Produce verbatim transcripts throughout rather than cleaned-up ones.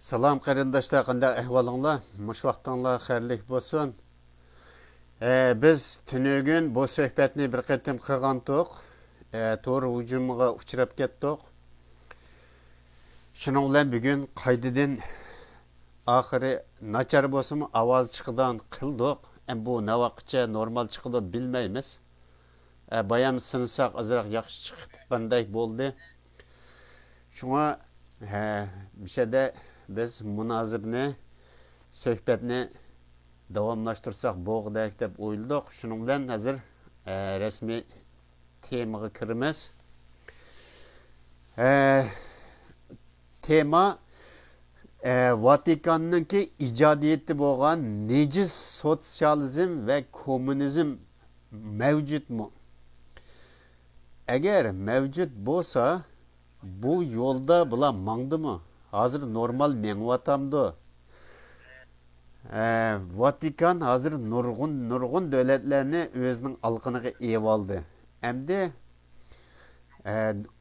سالام قېرىنداشلار، قانداق ئەھۋالىڭلار؟ مۇشۇ ۋاقتىڭلار خەيرلىك بولسۇن. ئە، بىز تۈنۈگۈن بۇ سۆھبەتنى بىر قېتىم قىلغانتۇق. ئە، تور ھۇجۇمىغا ئۇچراپ كەتتۇق. شۇنىڭ بىلەن بۈگۈن قايتىدىن، ئاخىرى ناچار بولسىمۇ، ئاۋاز چىقىدىغان قىلدۇق. ئەمما بۇ نەۋاققىچە نورمال چىقىدۇ، بىلمەيمىز. ئە، بايام سىنىساق ئازراق ياخشى چىققاندەك بولدى. شۇڭا، ھە، مۇشۇ يەردە بىز مۇنازىرىنى، سۆھبەتنى داۋاملاشتۇرساق بولغۇدەك دەپ ئويلىدۇق. شۇنىڭ بىلەن ھازىر، ئە، رەسمىي تېمىغا كىرىمىز. ئە، تېما، ئە، ۋاتىكاننىڭكى ئىجادىيىتى بولغان نىجىس سوتسىيالىزم ۋە كوممۇنىزم مەۋجۇتمۇ؟ ئەگەر مەۋجۇت بولسا، بۇ يولدا بۇلار ماڭدىمۇ؟ ھازىر نورمال مېڭىۋاتامدۇ؟ ئە، ۋاتىكان ھازىر نۇرغۇن، نۇرغۇن دۆلەتلەرنى ئۆزىنىڭ ئالىقىنىغا ئېلىۋالدى. ئەمدى، ئە،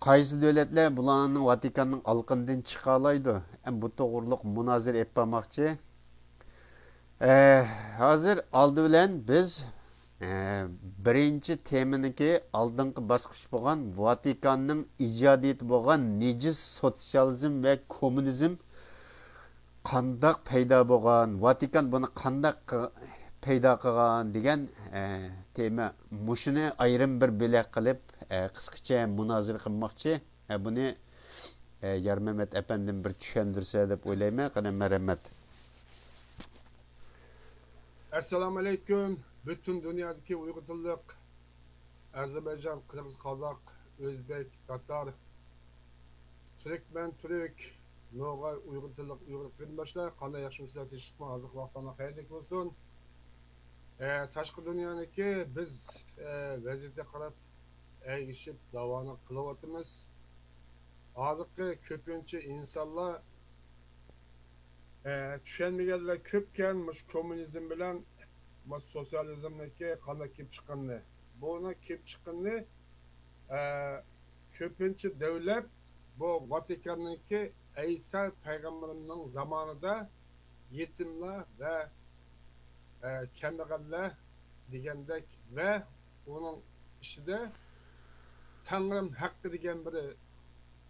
قايسى دۆلەتلەر بۇلارنىڭ، ۋاتىكاننىڭ ئالىقىدىن چىقالايدۇ؟ ئەم، بۇ توغرۇلۇق مۇنازىرە ئېلىپ بارماقچى. ئە، ھازىر ئالدى بىلەن بىز، ئە، بىرىنچى تېمىنىڭكى ئالدىنقى باسقۇچ بولغان ۋاتىكاننىڭ ئىجادىيىتى بولغان نىجىس سوتسىيالىزم ۋە كوممۇنىزم قانداق پەيدا بولغان، ۋاتىكان بۇنى قانداق قى-، پەيدا قىلغان دېگەن، ئە، تېما. مۇشۇنى ئايرىم بىر بۆلەك قىلىپ، ئە، قىسقىچە مۇنازىرە قىلماقچى. ئە، بۇنى، ئە، يارمەمەت ئەپەندىم بىر چۈشەندۈرسە دەپ ئويلايمەن. قېنى، مەرھەمەت. ئەسسالامۇ ئەلەيكۇم. پۈتۈن دۇنيادىكى ئۇيغۇر تىللىق، ئەزەربەيجان، قىرغىز، قازاق، ئۆزبېك، تاتار، تۈركمەن، تۈرك، نوغاي، ئۇيغۇر تىللىق ئۇيغۇر قېرىنداشلار، قانداق، ياخشىمۇسىلەر؟ تىنچلىقمۇ، ھازىرقى ۋاقىتلارنىڭ خەيرلىك بولسۇن. ئە، تاشقى دۇنيانىڭكى بىز، ئە، ۋەزىيەتكە قاراپ ئەگىشىپ داۋانى قىلىۋاتىمىز. ھازىرقى كۆپىنچە ئىنسانلار، ئە، چۈشەنمىگەنلەر كۆپكەن، مۇشۇ كوممۇنىزم بىلەن مۇشۇ سوتسىيالىزمنىڭكى قانداق كېلىپ چىققىنىنى. بۇنىڭ كېلىپ چىققىنىنى، ئە، كۆپىنچە دۆلەت بۇ ۋاتىكاننىڭكى ئەيسا پەيغەمبىرىمنىڭ زامانىدا يېتىملەر ۋە، ئە، كەمبەغەللەر دېگەندەك ۋە ئۇنىڭ ئىچىدە تەڭرىم ھەققى دېگەن بىرى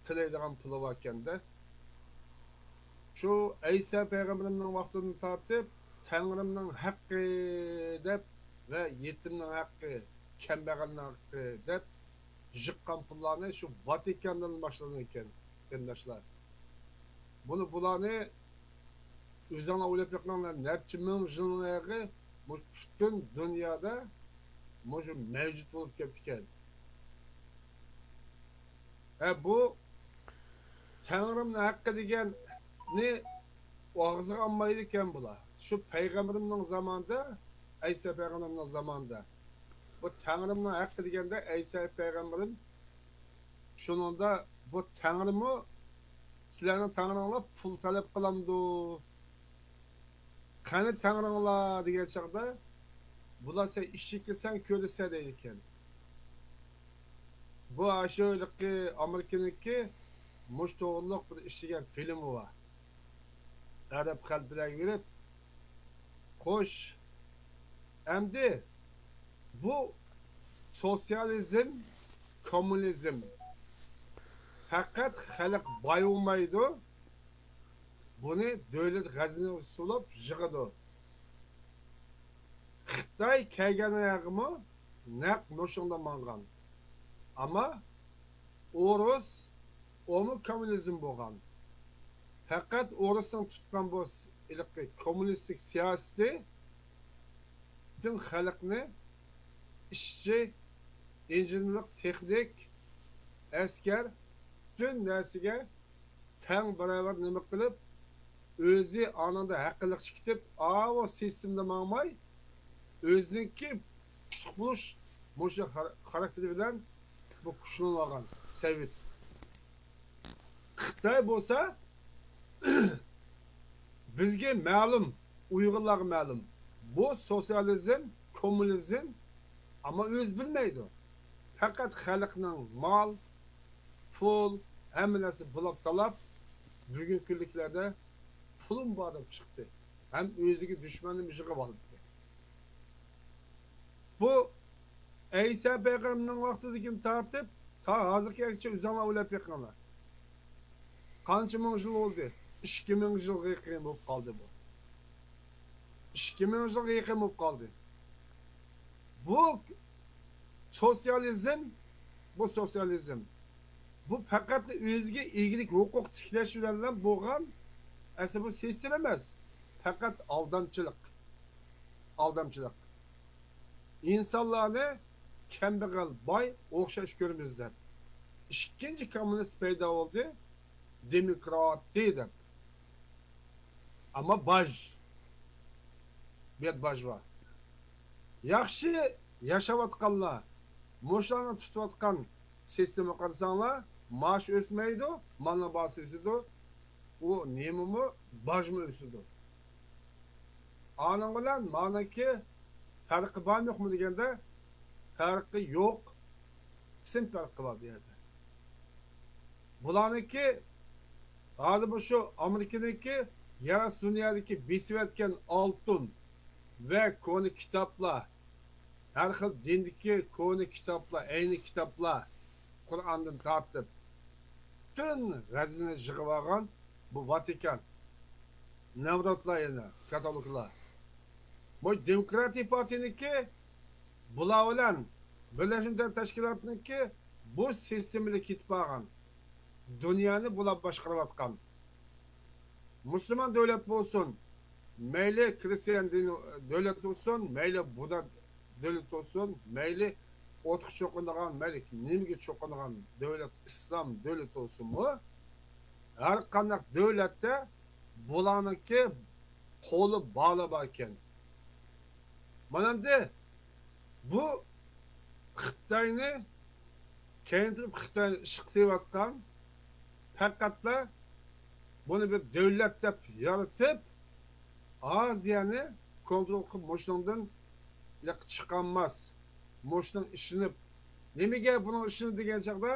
تىلەيدىغان پۇلى باركەندە. شۇ ئەيسا پەيغەمبىرىمنىڭ ۋاقتىدىن تارتىپ تەڭرىمنىڭ ھەققى دەپ ۋە يېتىمنىڭ ھەققى، كەمبەغەلنىڭ ھەققى دەپ يىغقان پۇللارنى شۇ ۋاتىكاندىن باشلىغان ئىكەن، قېرىنداشلار. بۇنى، بۇلارنى ئۆزۈڭلار ئويلاپ بېقىڭلار، نەچچە مىڭ يىلنىڭ ئايىغى مۇشۇ پۈتۈن دۇنيادا مۇشۇ مەۋجۇت بولۇپ كەپتىكەن. ھە، بۇ تەڭرىمنىڭ ھەققى دېگەننى ئاغزىغا ئالمايدىكەن بۇلار. شۇ پەيغەمبىرىمنىڭ زامانىدا، ئەيسا پەيغەمبىرىمنىڭ زامانىدا، بۇ تەڭرىمنىڭ ھەققى دېگەندە، ئەيسا پەيغەمبىرىم شۇنىڭدا بۇ تەڭرىمۇ سىلەرنىڭ تەڭرىڭلار پۇل تەلەپ قىلامدۇ؟ قېنى تەڭرىڭلار دېگەن چاغدا، بۇلار سەن ئىشىككە سەن كۆرسە دەيدىكەن. بۇ ئاشۇ ھېلىقى ئامېرىكىنىڭكى مۇشۇ توغرىلىق بىر ئىشلىگەن فىلىمى بار. ئەرەب خەلپىلەرگە بېرىپ، خوش، ئەمدى بۇ سوتسىيالىزم، كوممۇنىزم پەقەت خەلق باي بولمايدۇ، بۇنى دۆلەت خەزىنىسى بولۇپ يىغىدۇ. خىتاي كەلگەن يەرگىمۇ نەق مۇشۇڭدا ماڭغان. ئەمما ئورۇس، ئۇمۇ كوممۇنىزم بولغان. پەقەت ئورۇسنىڭ تۇتقان بۇ س-، ھېلىقى كوممۇنىستىك سىياسىتى پۈتۈن خەلقنى، ئىشچى، ئىنژېنېرلىق، تېخنىك، ئەسكەر، پۈتۈن نەرسىگە تەڭ باراۋەر نېمە قىلىپ، ئۆزى ئانىڭدا ھەققىلىق چىقىتىپ، ئاۋۇ سىستېمىدا ماڭماي، ئۆزىنىڭكى كۈچلۈك بولۇش مۇشۇ خار-، خاراكتېرى بىلەن بۇ كۈچلىنىۋالغان سەۋىت. خىتاي بولسا، بىزگە مەلۇم، ئۇيغۇرلارغا مەلۇم، بۇ سوتسىيالىزم، كوممۇنىزم، ئەمما ئۆزى بىلمەيدۇ. پەقەت خەلقنىڭ مال، پۇل، ھەممە نەرسە بۇلاپ تالاپ، بۈگۈنكى كۈنلۈكلەردە پۇلۇم بار دەپ چىقتى. ھەم ئۆزىگە دۈشمەننى يىغىۋالدى. بۇ ئەيسا پەيغەمبەرنىڭ ۋاقتىدىكىن تارتىپ تا ھازىرغىچە ئۆزۈڭلار ئويلاپ بېقىڭلار. قانچە مىڭ يىل بولدى؟ ئىككى مىڭ يىلغا يېقىن بولۇپ قالدى بۇ. ئىككى مىڭ يىلغا يېقىن بولۇپ قالدى. بۇ سوتسىيالىزم، بۇ سوتسىيالىزم. بۇ پەقەت ئۆزىگە ئىگىلىك ھوقۇق تىكلەش بىلەنلا بولغان، ئەسلى بۇ سىستېما ئەمەس. پەقەت ئالدامچىلىق. ئالدامچىلىق. ئىنسانلارنى كەمبەغەل، باي ئوخشاش كۆرىمىز دەپ. ئىككىنچى كوممۇنىست پەيدا بولدى، دېموكراتىي دەپ. ئەمما باج. بۇ يەردە باج بار. ياخشى ياشاۋاتقانلار، مۇشۇلارنى تۇتۇۋاتقان سىستېمىغا قارىساڭلار، مائاش ئۆسمەيدۇ، مالنىڭ باھاسى ئۆسىدۇ. ئۇ نېمىمۇ، باجمۇ ئۆسىدۇ. ئانىڭ بىلەن مانىڭكى پەرقى بارمۇ يوقمۇ دېگەندە، پەرقى يوق. قىسىم پەرقى بار بۇ يەردە. بۇلارنىڭكى، ھازىر بۇ شۇ ئامېرىكىنىڭكى يەر ئاستى دۇنيادىكى بېسىۋەتكەن ئالتۇن ۋە كونا كىتابلار، ھەر خىل دىندىكى كونا كىتابلار، ئەينى كىتابلار، قۇرئاندىن تارتىپ، پۈتۈن غەزىنىنى يىغىۋالغان بۇ ۋاتىكان. نەۋراتلار يەنە، كاتولىكلار. بۇ دېموكراتىك پارتىيىنىڭكى، بۇلار بىلەن بىرلەشمە دۆلەت تەشكىلاتىنىڭكى بۇ سىستېمىدا كېتىپ بارغان. دۇنيانى بۇلار باشقۇرۇۋاتقان. مۇسۇلمان دۆلەت بولسۇن، مەيلى كىرىستىيان دىنى دۆلەت بولسۇن، مەيلى بۇددا دۆلىتى بولسۇن، مەيلى ئوتقا چوقۇنىدىغان، مەيلى نېمىگە چوقۇنىدىغان دۆلەت، ئىسلام دۆلىتى بولسۇنمۇ، ھەر قانداق دۆلەتتە بۇلارنىڭكى قولى، بالى باركەن. مانا ئەمدى بۇ خىتاينى كەينىدىن خىتاي ئىشقا سېلىۋاتقان، پەقەتلا بۇنى بىر دۆلەت دەپ يارىتىپ، ئازىيانى كونترول قىلىپ، مۇشۇنىڭدىن چىقالماس. مۇشۇنىڭ ئىشىنىپ، نېمىگە بۇنىڭ ئىشىنىپ دېگەن چاغدا،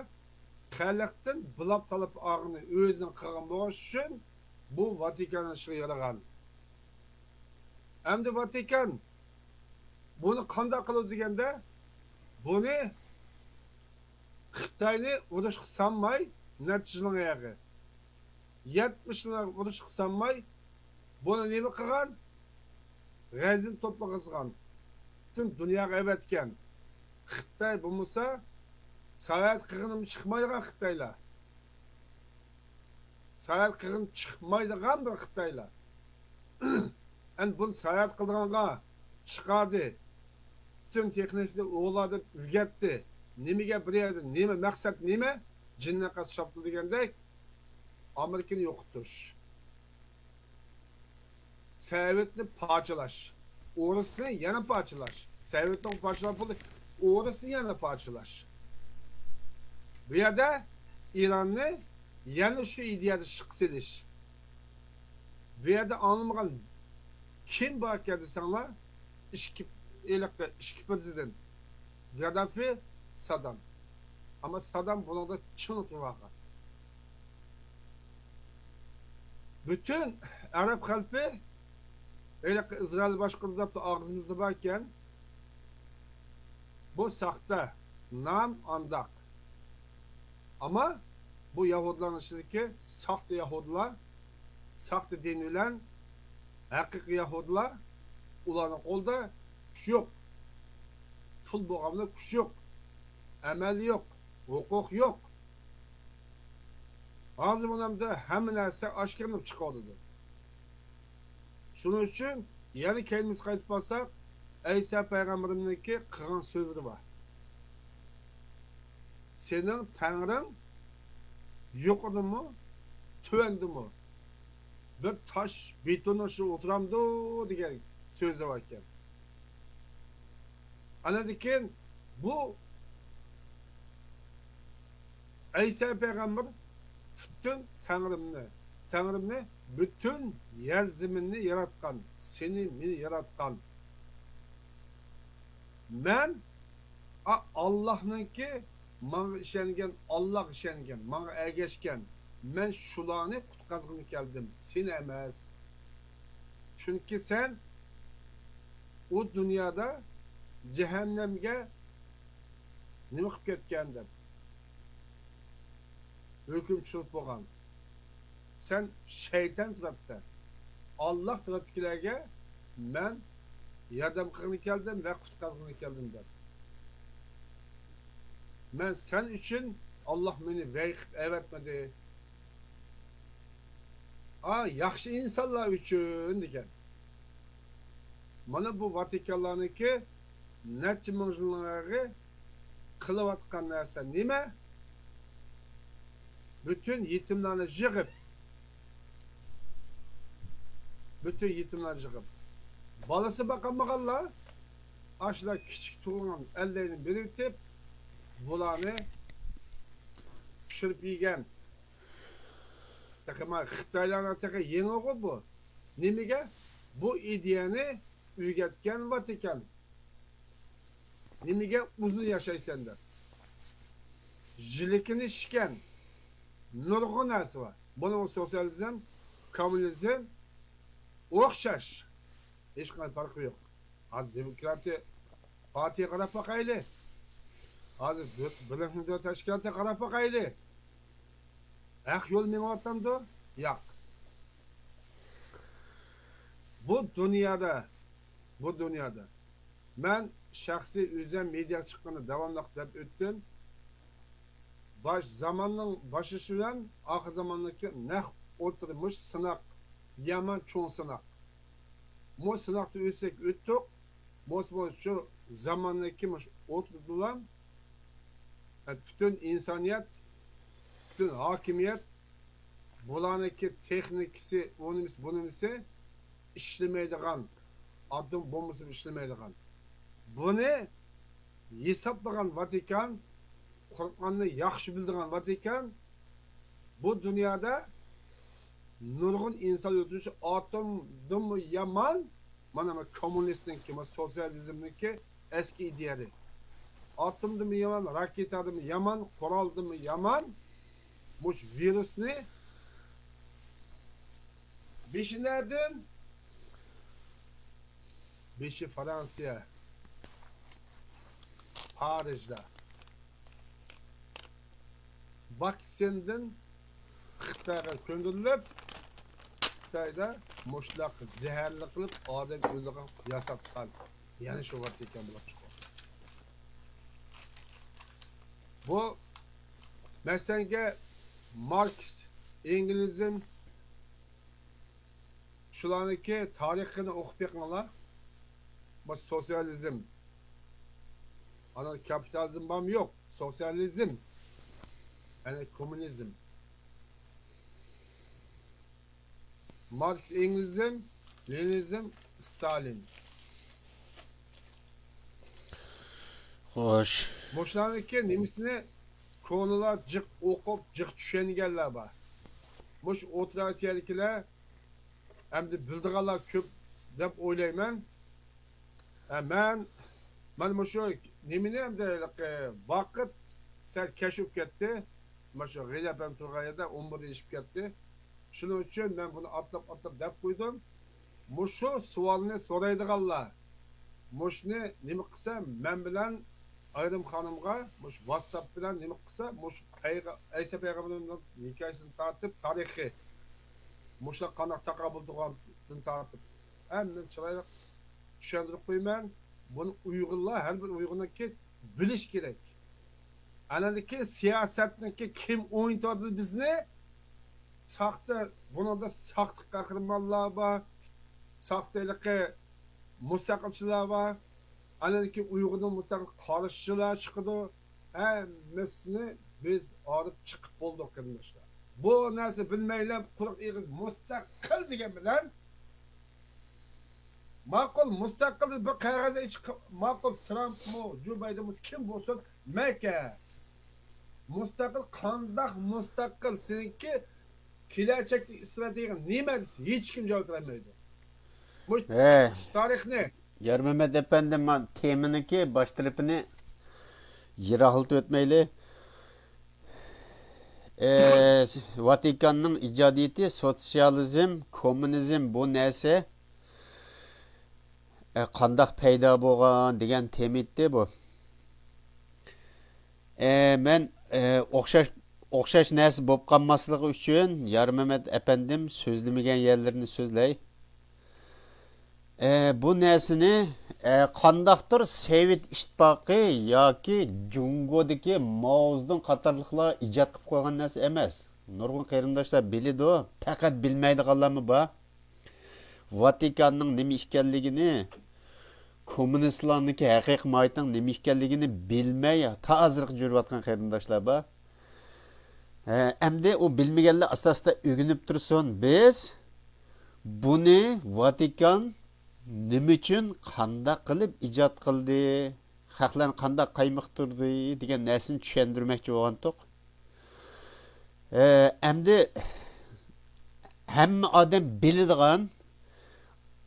خەلقتىن بۇلاپ تالاپ ئالغىنى ئۆزىنىڭ قىلغان بولغان ئۈچۈن بۇ ۋاتىكاننىڭ ئىشىغا يارىغان. ئەمدى ۋاتىكان بۇنى قانداق قىلىدۇ دېگەندە، بۇنى خىتاينى ئۇرۇشقا سالماي، نەچچە يىلنىڭ ئايىغى، يەتمىش يىلنىڭ ئۇرۇشقا سالماي، بۇنى نېمە قىلغان؟ غەزىنە توپلىغۇزغان. پۈتۈن دۇنياغا ئەۋەتكەن. خىتاي بولمىسا، ساياھەت قىلغىنىمۇ چىقمايدىغان خىتايلار. ساياھەت قىلغىنى چىقمايدىغان بىر خىتايلار. ئەمدى بۇنى ساياھەت قىلىدىغانغا چىقاردى. پۈتۈن تېخنىكىنى ئۇلارغا ئۆگەتتى. نېمىگە بىر يەردە، نېمە مەقسەت، نېمە؟ جىننى قەست شاپتۇل دېگەندەك، ئامېرىكىنى يوقىتىش. سوۋېتنى پارچىلاش. ئورۇسنى يەنە پارچىلاش. سوۋېتنى پارچىلاپ بولدى. ئورۇسنى يەنە پارچىلاش. بۇ يەردە ئىراننى يەنە شۇ ئىدىيەدە ئىشقا سېلىش. بۇ يەردە ئاڭلىمىغان كىم باركەن دېسەڭلار، ئىككى، ھېلىقى ئىككى پىرېزىدېنت، گاددافى، سادام. ئەمما سادام بۇنىڭدا چىڭ تۇرۇۋالغان. پۈتۈن ئەرەب خەلقى ھېلىقى ئىسرائىل باشقۇرىدۇ دەپ ئاغزىمىزدا باركەن، بۇ ساختا، نام ئانداق. ئەمما بۇ يەھۇدىيلارنىڭ ئىچىدىكى ساختا يەھۇدىيلار، ساختا دىن بىلەن ھەقىقىي يەھۇدىيلار، ئۇلارنىڭ قولىدا كۈچ يوق. پۇل بولغاندا كۈچ يوق، ئەمەل يوق، ھوقۇق يوق. ھازىر مۇنەمدە ھەممە نەرسە ئاشكارىلىنىپ چىقىۋاتىدۇ. شۇنىڭ ئۈچۈن يەنە كەينىمىزگە قايتىپ بارساق، ئەيسا پەيغەمبىرىمنىڭكى قىلغان سۆزلىرى بار. سېنىڭ تەڭرىڭ يۇقىرىدىمۇ، تۆۋەندىمۇ؟ بىر تاش، بېتوننىڭ ئۈستىدە ئولتۇرامدۇ دېگەن سۆزلىرى بار ئىكەن. ئاندىن كېيىن بۇ ئەيسا پەيغەمبەر پۈتۈن تەڭرىمنى، تەڭرىمنى، پۈتۈن يەر زېمىننى ياراتقان، سېنى، مېنى ياراتقان. مەن، ئا، ئاللاھنىڭكى، ماڭا ئىشەنگەن، ئاللاھقا ئىشەنگەن، ماڭا ئەگەشكەن، مەن شۇلارنى قۇتقازغىلى كەلدىم، سېنى ئەمەس. چۈنكى سەن ئۇ دۇنيادا جەھەننەمگە نېمە قىلىپ كەتكەن دەپ ھۆكۈم چۈشۈرۈپ بولغان. سەن شەيتان تەرەپتە، ئاللاھ تەرەپتىكىلەرگە مەن ياردەم قىلغىلى كەلدىم ۋە قۇتقۇزغىلى كەلدىم دەپ. مەن سەن ئۈچۈن، ئاللاھ مېنى ۋەي قىلىپ ئەۋەتمىدى. ئا، ياخشى ئىنسانلار ئۈچۈن دېگەن. مانا بۇ ۋاتىكانلارنىڭكى نەچچە مىڭ يىللارغا قىلىۋاتقان نەرسە نېمە؟ پۈتۈن يېتىملارنى يىغىپ، پۈتۈن يېتىملارنى يىغىپ، بالىسى باقالمىغانلار، ئاشۇلار كىچىك تۇغۇلغان ئەللەينى بېرىۋېتىپ، بۇلارنى پىشۇرۇپ يېگەن. تېخى ما خىتايلارنىڭ تېخى يېڭىغۇ بۇ. نېمىگە؟ بۇ ئىدىيەنى ئۆگەتكەن ۋاتىكان. نېمىگە ئۇزۇن ياشايسەن دەپ. يىلىكىنى ئىچكەن نۇرغۇن نەرسە بار. بۇنىڭ سوتسىيالىزم، كوممۇنىزم ئوخشاش. ھېچقانداق پەرقى يوق. ھازىر دېموكراتىيە پارتىيە قاراپ باقايلى. ھازىر بىر-، بىرلەشمە دۆلەتلەر تەشكىلاتىغا قاراپ باقايلى. ھەق يول مېڭىۋاتامدۇ؟ ياق. بۇ دۇنيادا، بۇ دۇنيادا مەن شەخسىي ئۆزۈم مېدىياغا چىققاندا داۋاملىق دەپ ئۆتتۈم. باش، زاماننىڭ باشلىشى بىلەن ئاخىر زاماننىڭكى نەق ئوتتۇرا مۇشۇ سىناق، يامان چوڭ سىناق. مۇ سىناقتا ئۆتسەك ئۆتتۇق. بولسىمۇ شۇ زاماننىڭكى مۇشۇ ئوتتۇرىدا پۈتۈن ئىنسانىيەت، پۈتۈن ھاكىمىيەت، بۇلارنىڭكى تېخنىكىسى، ئۇنىمىسى، بۇنىمىسى ئىشلىمەيدىغان، ئاتوم بومبىسى ئىشلىمەيدىغان. بۇنى ھېسابلىغان ۋاتىكان، قۇرئاننى ياخشى بىلىدىغان ۋاتىكان، بۇ دۇنيادا نۇرغۇن ئىنسان ئۆلتۈرۈش ئاتومدىنمۇ يامان، مانا بۇ كوممۇنىستنىڭكى، بۇ سوتسىيالىزمنىڭكى ئەسكى ئىدىيەلىرى. ئاتومدىنمۇ يامان، راكېتادىنمۇ يامان، قورالدىنمۇ يامان. مۇشۇ ۋىرۇسنى بېشى نەدىن؟ بېشى فرانسىيە، پارىژدا. ۋاكسىندىن خىتايغا كۆندۈرۈلۈپ، خىتايدا مۇشۇنداق زەھەرلىك قىلىپ ئادەم ئۆلىدىغان ياساتقان. يەنە شۇ ۋاتىكان بولۇپ چىققان. بۇ، مەسىلەنگە، ماركس، ئېنگلىزم، شۇلارنىڭكى تارىخىنى ئوقۇپ بېقىڭلار. بۇ سوتسىيالىزم. ئانا كاپىتالىزم بارمۇ؟ يوق. سوتسىيالىزم. يەنى كوممۇنىزم. ماركس، ئېنگلىزم، لېنىنىزم، ستالىن. خوش. مۇشۇلارنىڭكى نېمىسىنى كونىلار جىق ئوقۇپ، جىق چۈشەنگەنلەر بار. مۇشۇ ئوتتۇرا ئاسىيادىكىلەر ئەمدى بىلىدىغانلار كۆپ دەپ ئويلايمەن. ھە، مەن، مەن مۇشۇ نېمىنى ئەمدى ھېلىقى ۋاقىت سەل كەچ بولۇپ كەتتى. مانا شۇ غېنى ئەپەندى تۇرغان يەردە ئون بىردىن ئېشىپ كەتتى. شۇنىڭ ئۈچۈن مەن بۇنى ئاتلاپ، ئاتلاپ دەپ قويدۇم. مۇشۇ سوئالنى سورايدىغانلار، مۇشۇنى نېمە قىلسا، مەن بىلەن ئايرىم خانىمغا مۇشۇ ۋاتساپ بىلەن نېمە قىلسا، مۇشۇ پەيغە-، ئەيسا پەيغەمبەرنىڭ ھېكايىسىدىن تارتىپ، تارىخى، مۇشۇلار قانداق تاقابىل تۇرغاندىن تارتىپ، ھەممىنى چىرايلىق چۈشەندۈرۈپ قويىمەن. بۇنى ئۇيغۇرلار، ھەر بىر ئۇيغۇرنىڭكى بىلىش كېرەك. ئانىڭدىكى سىياسەتنىڭكى كىم ئوينىتىۋاتىدۇ بىزنى؟ ساختا، بۇنىڭدا ساختا قەھرىمانلار بار، ساختا ھېلىقى مۇستەقىلچىلار بار. ئانىڭدىكى ئۇيغۇرنىڭ مۇستەقىل قارشىچىلار چىقىدۇ. ھەممىسىنى بىز ئايرىپ چىقىپ بولدۇق، قېرىنداشلار. بۇ نەرسە بىلمەيلا قۇرۇق ئېغىز مۇستەقىل دېگەن بىلەن ماقۇل، مۇستەقىل بىر قەغەز ئېچىپ، ماقۇل، ترامپمۇ، جو بايدېنمۇ، كىم بولسۇن، مەكە. مۇستەقىل، قانداق مۇستەقىل؟ سېنىڭكى كېلەچەكتىكى ئىستراتېگىيەڭ نېمە دېسە، ھېچكىم جاۋاب بېرەلمەيدۇ. مۇشۇ ھە. تارىخنى. يارمەمەت ئەپەندى، ما تېمىنىڭكى باش تەرىپىنى يىراقلىتىپ ئۆتمەيلى. ئە، ۋاتىكاننىڭ ئىجادىيىتى سوتسىيالىزم، كوممۇنىزم بۇ نەرسە. ئە، قانداق پەيدا بولغان دېگەن تېما ئىدى بۇ. ئە، مەن، ئە، ئوخشاش، ئوخشاش نەرسە بولۇپ قالماسلىقى ئۈچۈن يارمەمەت ئەپەندىم سۆزلىمىگەن يەرلىرىنى سۆزلەي. ئە، بۇ نەرسىنى، ئە، قانداقتۇر سوۋېت ئىتتىپاقى ياكى جۇڭگودىكى ماۋزېدۇڭ قاتارلىقلار ئىجاد قىلىپ قويغان نەرسە ئەمەس. نۇرغۇن قېرىنداشلار بىلىدۇ، پەقەت بىلمەيدىغانلارمۇ بار. ۋاتىكاننىڭ نېمە ئىكەنلىكىنى، كوممۇنىستلارنىڭكى ھەقىقىي ماھىيىتىنىڭ نېمە ئىكەنلىكىنى بىلمەي تا ھازىرغىچە يۈرۈۋاتقان قېرىنداشلار بار. ھە، ئەمدى ئۇ بىلمىگەنلەر ئاستا-ئاستا ئۆگىنىپ تۇرسۇن. بىز بۇنى ۋاتىكان نېمە ئۈچۈن، قانداق قىلىپ ئىجاد قىلدى، خەقلەرنى قانداق قايمۇقتۇردى دېگەن نەرسىنى چۈشەندۈرمەكچى بولغانتۇق. ئە، ئەمدى ھەممە ئادەم بىلىدىغان،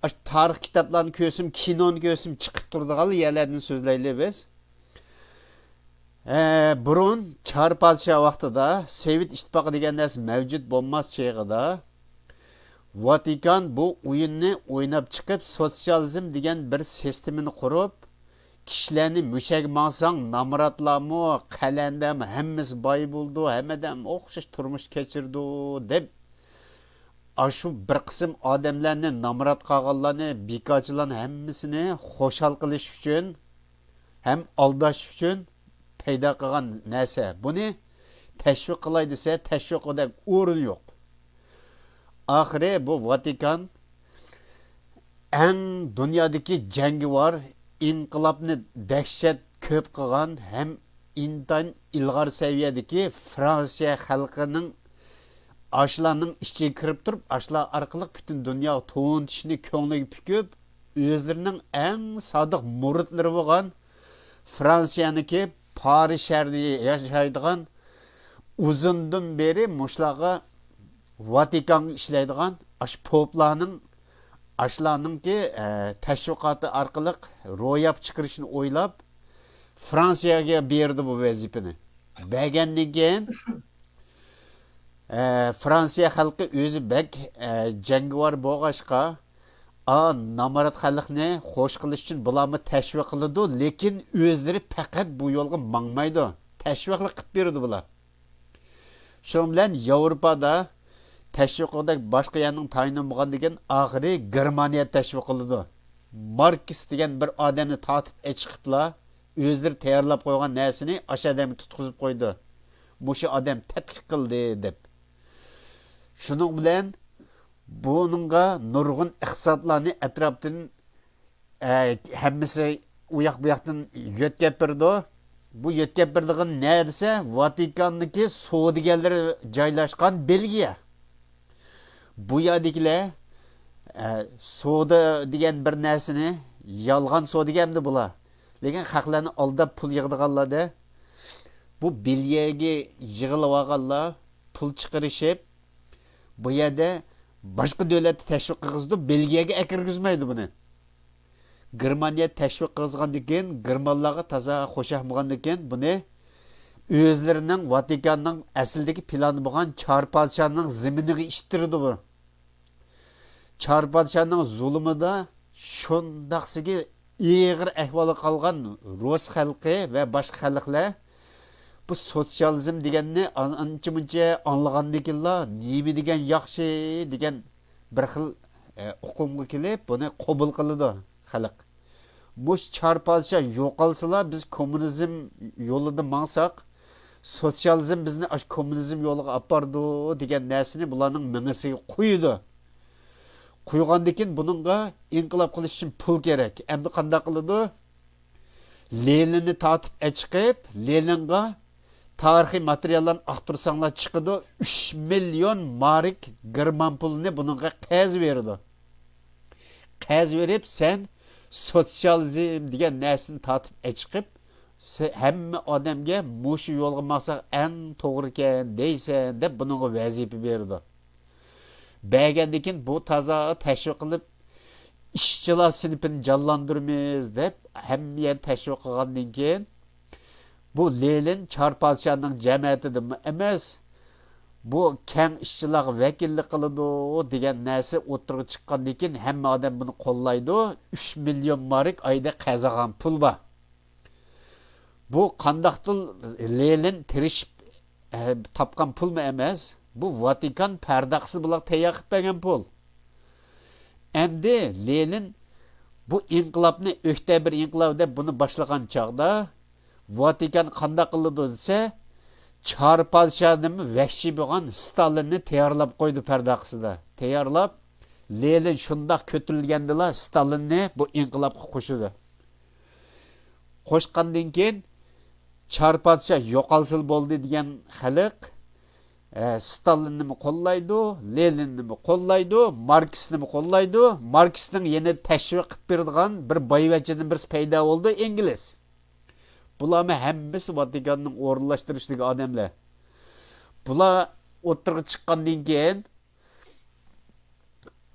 ئاشۇ تارىخ كىتابلارنى كۆرسەم، كىنونى كۆرسەم چىقىپ تۇرىدىغان يەرلەردىن سۆزلەيلى بىز. ئە، بۇرۇن چار پادىشاھ ۋاقتىدا سوۋېت ئىتتىپاقى دېگەن نەرسە مەۋجۇت بولماس چېغىدا، ۋاتىكان بۇ ئويۇننى ئويناپ چىقىپ، سوتسىيالىزم دېگەن بىر سىستېمىنى قۇرۇپ، كىشىلەرنى مۈشەگە ماڭساڭ، نامراتلارمۇ، قەلەندەرمۇ، ھەممىسى باي بولىدۇ، ھەممە ئادەم ئوخشاش تۇرمۇش كەچۈرىدۇ، دەپ، ئاشۇ بىر قىسىم ئادەملەرنى، نامرات قالغانلارنى، بىكارچىلارنى ھەممىسىنى خۇشال قىلىش ئۈچۈن ھەم ئالداش ئۈچۈن پەيدا قىلغان نەرسە. بۇنى تەشۋىق قىلاي دېسە، تەشۋىق قىلغۇدەك ئورۇن يوق. ئاخىرى بۇ ۋاتىكان ئەڭ دۇنيادىكى جەڭگىۋار، ئىنقىلابنى دەھشەت كۆپ قىلغان ھەم ئىنتايىن ئىلغار سەۋىيەدىكى فرانسىيە خەلقىنىڭ ئاشۇلارنىڭ ئىچىگە كىرىپ تۇرۇپ، ئاشۇلار ئارقىلىق پۈتۈن دۇنياغا تونۇتۇشنى كۆڭلىگە پۈكۈپ، ئۆزلىرىنىڭ ئەڭ سادىق مۇرىتلىرى بولغان فرانسىيەنىڭكى پارىژ شەھىرىدە ياشايدىغان، ئۇزۇندىن بېرى مۇشۇلارغا ۋاتىكانغا ئىشلەيدىغان ئاشۇ پوپلارنىڭ، ئاشۇلارنىڭكى، ئە، تەشۋىقاتى ئارقىلىق روياپ چىقىرىشنى ئويلاپ، فرانسىيەگە بېرىدۇ بۇ ۋەزىپىنى. بەرگەندىن كېيىن، ئە، فرانسىيە خەلقى ئۆزى بەك، ئە، جەڭگىۋار بولغاچقا، ئا، نامرات خەلقنى خوش قىلىش ئۈچۈن بۇلارمۇ تەشۋىق قىلىدۇ، لېكىن ئۆزلىرى پەقەت بۇ يولغا ماڭمايدۇ. تەشۋىقلا قىلىپ بېرىدۇ بۇلار. شۇنىڭ بىلەن ياۋروپادا تەشۋىق قىلغۇدەك باشقا يەرنىڭ تايىنى بولمىغاندىكىن، ئاخىرى گېرمانىيە تەشۋىق قىلىدۇ. ماركس دېگەن بىر ئادەمنى تارتىپ ئەچىقىپلا، ئۆزلىرى تەييارلاپ قويغان نەرسىنى ئاشۇ ئادەمگە تۇتقۇزۇپ قويىدۇ. مۇشۇ ئادەم تەتقىق قىلدى دەپ. شۇنىڭ بىلەن بۇنىڭغا نۇرغۇن ئىقتىسادلارنى ئەتراپتىن، ئە، ھەممىسى ئۇياق بۇياقتىن يۆتكەپ بېرىدۇ. بۇ يۆتكەپ بېرىدىغان نە دېسە، ۋاتىكاندىكى سودىگەرلىرى جايلاشقان بېلگىيە. بۇ يەردىكىلەر، ئە، سودا دېگەن بىر نەرسىنى، يالغان سودىگەر ئەمدى بۇلار. لېكىن خەقلەرنى ئالداپ پۇل يىغىدىغانلار-دە. بۇ بېلگىيەگە يىغىلىۋالغانلار پۇل چىقىرىشىپ، بۇ يەردە باشقا دۆلەتتە تەشۋىق قىلغۇزىدۇ، بېلگىيەگە ئەكىرگۈزمەيدۇ بۇنى. گېرمانىيە تەشۋىق قىلغۇزغاندىكىن، گېرمانلارغا تازا خوشاقمىغاندىكىن، بۇنى ئۆزلىرىنىڭ، ۋاتىكاننىڭ ئەسلىدىكى پىلانى بولغان چار پادىشاھنىڭ زېمىنىغا ئىتتىرىدۇ بۇ. چار پادىشاھنىڭ زۇلۇمىدا شۇنداقسىگە ئېغىر ئەھۋالغا قالغان رۇس خەلقى ۋە باشقا خەلقلەر بۇ سوتسىيالىزم دېگەننى ئان-، ئانچە-مۇنچە ئاڭلىغاندىكىنلا، نېمە دېگەن ياخشى دېگەن بىر خىل، ئە، ئۇقۇمغا كېلىپ، بۇنى قوبۇل قىلىدۇ خەلق. مۇشۇ چار پادىشاھ يوقالسىلا، بىز كوممۇنىزم يولىدا ماڭساق، سوتسىيالىزم بىزنى ئاشۇ كوممۇنىزم يولىغا ئاپارىدۇ دېگەن نەرسىنى بۇلارنىڭ مېڭىسىگە قۇيىدۇ. قۇيغاندىكىن بۇنىڭغا ئىنقىلاب قىلىش ئۈچۈن پۇل كېرەك. ئەمدى قانداق قىلىدۇ؟ لېنىننى تارتىپ ئەچىقىپ، لېنىنغا تارىخىي ماتېرىياللارنى ئاختۇرساڭلار چىقىدۇ، ئۈچ مىليون مارك گېرمان پۇلىنى بۇنىڭغا قەرز بېرىدۇ. قەرز بېرىپ، سەن سوتسىيالىزم دېگەن نەرسىنى تارتىپ ئەچىقىپ، سە-، ھەممە ئادەمگە مۇشۇ يولغا ماڭساق ئەڭ توغرىكەن دەيسەن، دەپ بۇنىڭغا ۋەزىپە بېرىدۇ. بەرگەندىن كېيىن بۇ تازا تەشۋىق قىلىپ، ئىشچىلار سىنىپىنى جانلاندۇرىمىز دەپ ھەممە يەرنى تەشۋىق قىلغاندىن كېيىن، بۇ لېنىن چار پادىشاھنىڭ جەمەتىدىنمۇ ئەمەس، بۇ كەڭ ئىشچىلارغا ۋەكىللىك قىلىدۇ دېگەن نەرسە ئوتتۇرىغا چىققاندىن كېيىن، ھەممە ئادەم بۇنى قوللايدۇ. ئۈچ مىليون مارك ئايدا قازانغان پۇل بار. بۇ قانداقتۇر لېنىن تىرىشىپ، ئە، تاپقان پۇلمۇ ئەمەس. بۇ ۋاتىكان پەرداخسى بۇلارغا تەييار قىلىپ بەرگەن پۇل. ئەمدى لېنىن بۇ ئىنقىلابنى ئۆكتەبىر ئىنقىلابى دەپ بۇنى باشلىغان چاغدا، ۋاتىكان قانداق قىلىدۇ دېسە، چار پادىشاھنىمۇ ۋەھشىي بولغان ستالىننى تەييارلاپ قويدى پەرداخسىدا. تەييارلاپ، لېنىن شۇنداق كۆتۈرۈلگەندىلا ستالىننى بۇ ئىنقىلابقا قوشىدۇ. قوشقاندىن كېيىن، چار پادىشاھ يوقالسىلا بولدى دېگەن خەلق، ئە، ستالىننىمۇ قوللايدۇ، لېنىننىمۇ قوللايدۇ، ماركسنىمۇ قوللايدۇ. ماركسنىڭ يەنە تەشۋىق قىلىپ بېرىدىغان بىر بايۋەچچىدىن بىرسى پەيدا بولدى، ئىنگلىز. بۇلارمۇ ھەممىسى ۋاتىكاننىڭ ئورۇنلاشتۇرۇشىدىكى ئادەملەر. بۇلار ئوتتۇرىغا چىققاندىن كېيىن،